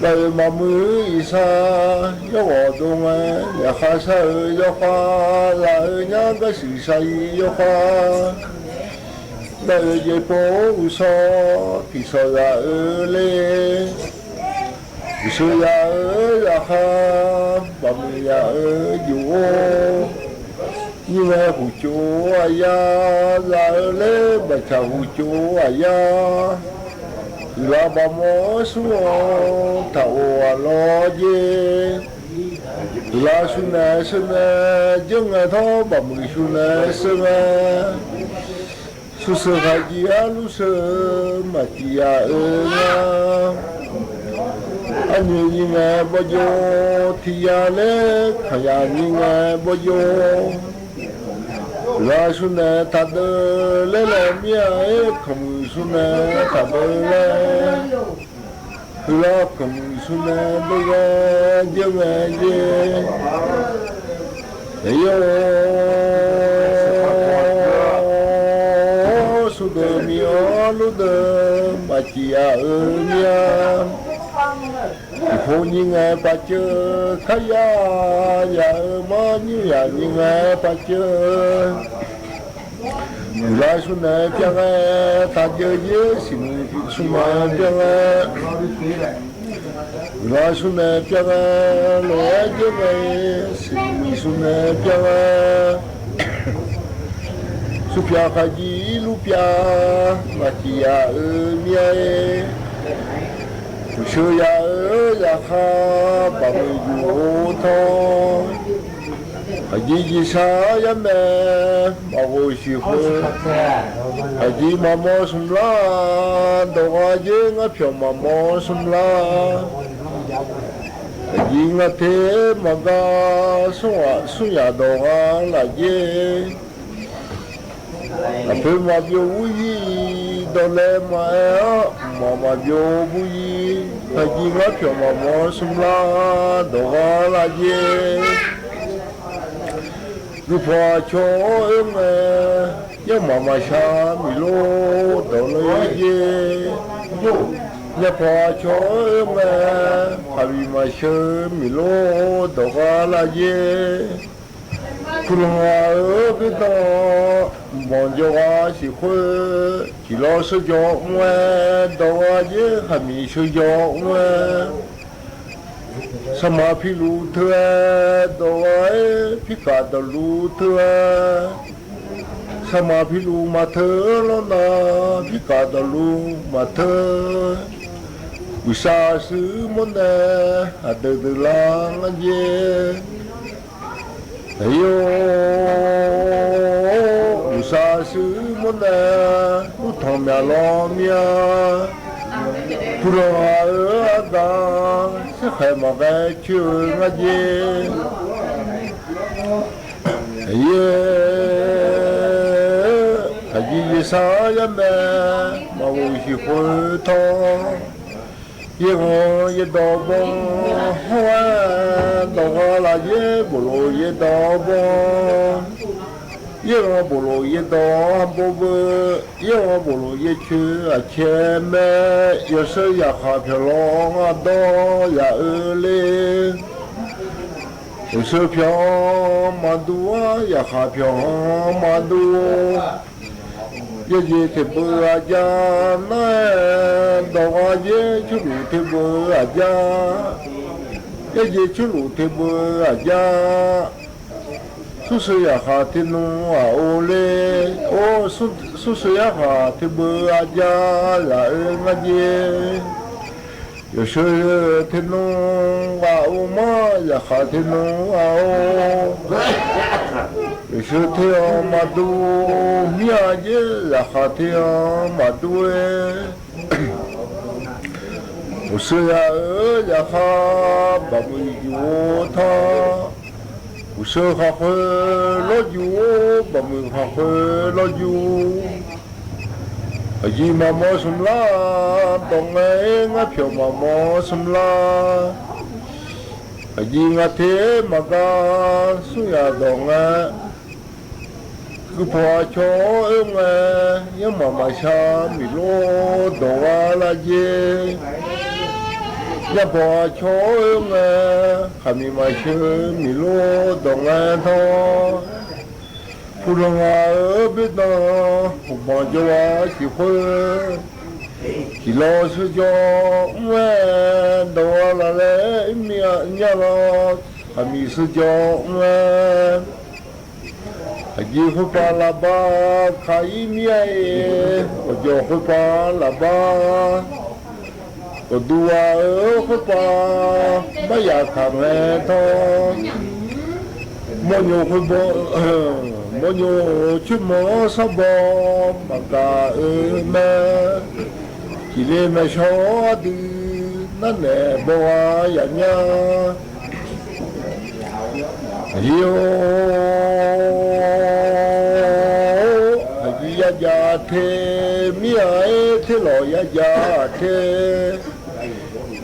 Baq-oe maqmuiq iqshar, yawrghawq dov ngae, yaqkhav shar-euq yawkhav zaf-eu nyar, garsiq shar-ir yawkhav. Baq-oe jeq pov uqshawr tiqshawq zaf-eu ler. Uqsheu yaf-eu zaqkhav, baqmuiq yaf-eu juq-or. Nyir ngae huqcov aqyar zaf-eu ler, baqcaq huqcov aqyar. Uiqlar baqmawr-anr smr-awr taq of-aq lawr jer. Uiqlar shunaeq shunaeq jeur ngae tawr, baqmuiq shunaeq sheur ngae. Shuqsheuq khaqjir arluf sheu maqcif yaf-eu nga. Arnyoeq nyir ngae bawjov tiq yaf laer, kanq yaf nyir ngae bawjov. Uiqlar shunaeq taqdeuv laer lawq mir-a-aer, kanqmuiq shunaeq taqdeuv laer. Uiqlar kanqmuiq shunaeq deuv ghae jeur ngae jer. Aqyawf shuqdeuq miq-anr lurdeuq maqcif yaf-eu mir-a. Tiqpov nyir ngae paqceuv, kharya yaf-eu mar nyir yaf nyir ngae paqceuv. Uiqlar shunaeq pyav ngae taqjeuv jer, siqmuiq shunaeq pyav ngae. Uiqlar shunaeq pyav ngae, lof-aer jeur ngae, siqmuiq shunaeq pyav ngae. Surpyav khaqjir irluf pyav, maqcif yaf-eu mir-a. Uqsheu yaf-eu zaqkhav, baqmuiq juq-or tawr. Aqjir jirsar yar mae, maqghof siq khoer. Aqjir maqmawr smq lar, dawq gha jer, ngar pyawq maqmawr smq lar. Aqjir ngar te maqgar, smr ghaq smr yaf dawq gha laf jer. Aqpoeq maqbyov bur-ir, dawqlaeq maqaer-awr, mqmaq maqbyov bur-ir. Aqjir ngar pyawq maqmawr smq lar, dawq gha laf jer. Guiqpawq aqcawq-anr oe ngae, yarmaf maqshar miq lor dawq laer jer. Nyavpawq aqcawq-anr oe ngae, khaqbiq maqshar miq lor dawq gha laf jer. Kuqlanq ghaq-euq khoerdanq, mqbanq jawrgar siq khoer, tiqlawr sheujaw mr-aer dawq gha jer, khaqmiq sheujaw mr-aer. Saqmaq piluf teu-aer dawq gha-aer, pirkaf dawqluf teu-aer, saqmaq piluf maqteu lawrnav, pirkaf dawqluf maqteu. Uqsha shuir mawrnae aqdui deuq lar ngar jer. Aqyawf-or, uqsha shuir mawrnae, mrtanq myaq lawr mir-a. Puqlanq ghaq-eu argaq, sarkhaeq maqghae coer-eu ngar jer. Aqyawf-or, aqjeq jeqsar yar mae, maqghof shiq khoer tawr. Yaerghanq yaerdawq bawr hawr-aer, dawq gha laf yaer boflof yaerdawq bawr. Yaerghanq boflof yaerdawq bawr beu, yaerghanq boflof yaercoer aqcae mae. Yawsheu yaqkhaq pyawq lawr ngar dawr yaq-eu ler. Yawsheu pyawq-anr maqdur-ar, yaqkhaq pyawq-anr maqdur. Yaerjeq teqbeu aqjar nar-aer, dawq gha yaer coerluf teqbeu aqjar. Yaerjeq coerluf teqbeu aqjar. Smrsheu yaqkhaq ternmr ghaq or ler. Or, smrsheu yarkhaq teqbeu aqjar laf-eu ngar jer. Yawsheu ternmr ghaq or mar, yaqkhaq ternmr ghaq or. Yawsheu ter-anr maqdur mir-a jer, yaqkhaq ter-anr maqdur-aer. Uqsheu yaq-eu yaqkhaq baqmuiq juq-or tawr. Uqsheu khaqkhoer lawrjuq-or, baqmuiq khaqkhoer lawrjuq. Aqjeq maqmawr smq lar, dawq ngae-aer ngar pyawq maqmawr smq lar. Aqjeq ngaq ter maqgar, smr yaq dawq ngae. Guipaw aqcawq-anr oer ngae, yarmaf maqshar miqlor dawq gha lar jer. Yarpaw aqcawq-anr oer ngae, khaqmiq maqshar miqlor dawq ngae tawr. Puqlanq ghaq-eu boerdan, puqbanq jawrgar ciq khoer. Ciqlawq sheujaw mr-aer, dawq gha laf laer ir mir-a nyar lawr. Khaqmiq sheujaw mr-aer, aqjeq khoerpav laf bar kaq ir mir-a-iq, ghawqjawq khoerpav laf bar. Ghawqduq ghaq-eu khoerpav, bar yaf taq ngae tawr. Mawrnyoq khoerbaw, mawrnyoq coermanq-anr sarbaw maqgaq-eu mae. Tiqle maeqshawr ardui, narnaeq baw gha yaf nya. Aqjeq-or, aqjeq yajav te, mir-a-aer terlawq yajav te.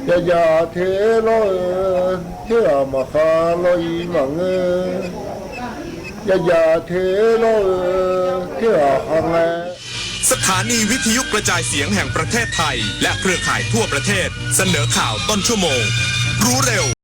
Yajav te lawr-eu, terghaq maqkhar lawr-ir maqngeur. Yajav te lawr-eu, terghaq kharngae. สถานีวิทยุกระจายเสียงแห่งประเทศไทย และเครือข่ายทั่วประเทศ เสนอข่าวต้นชั่วโมง รู้เร็ว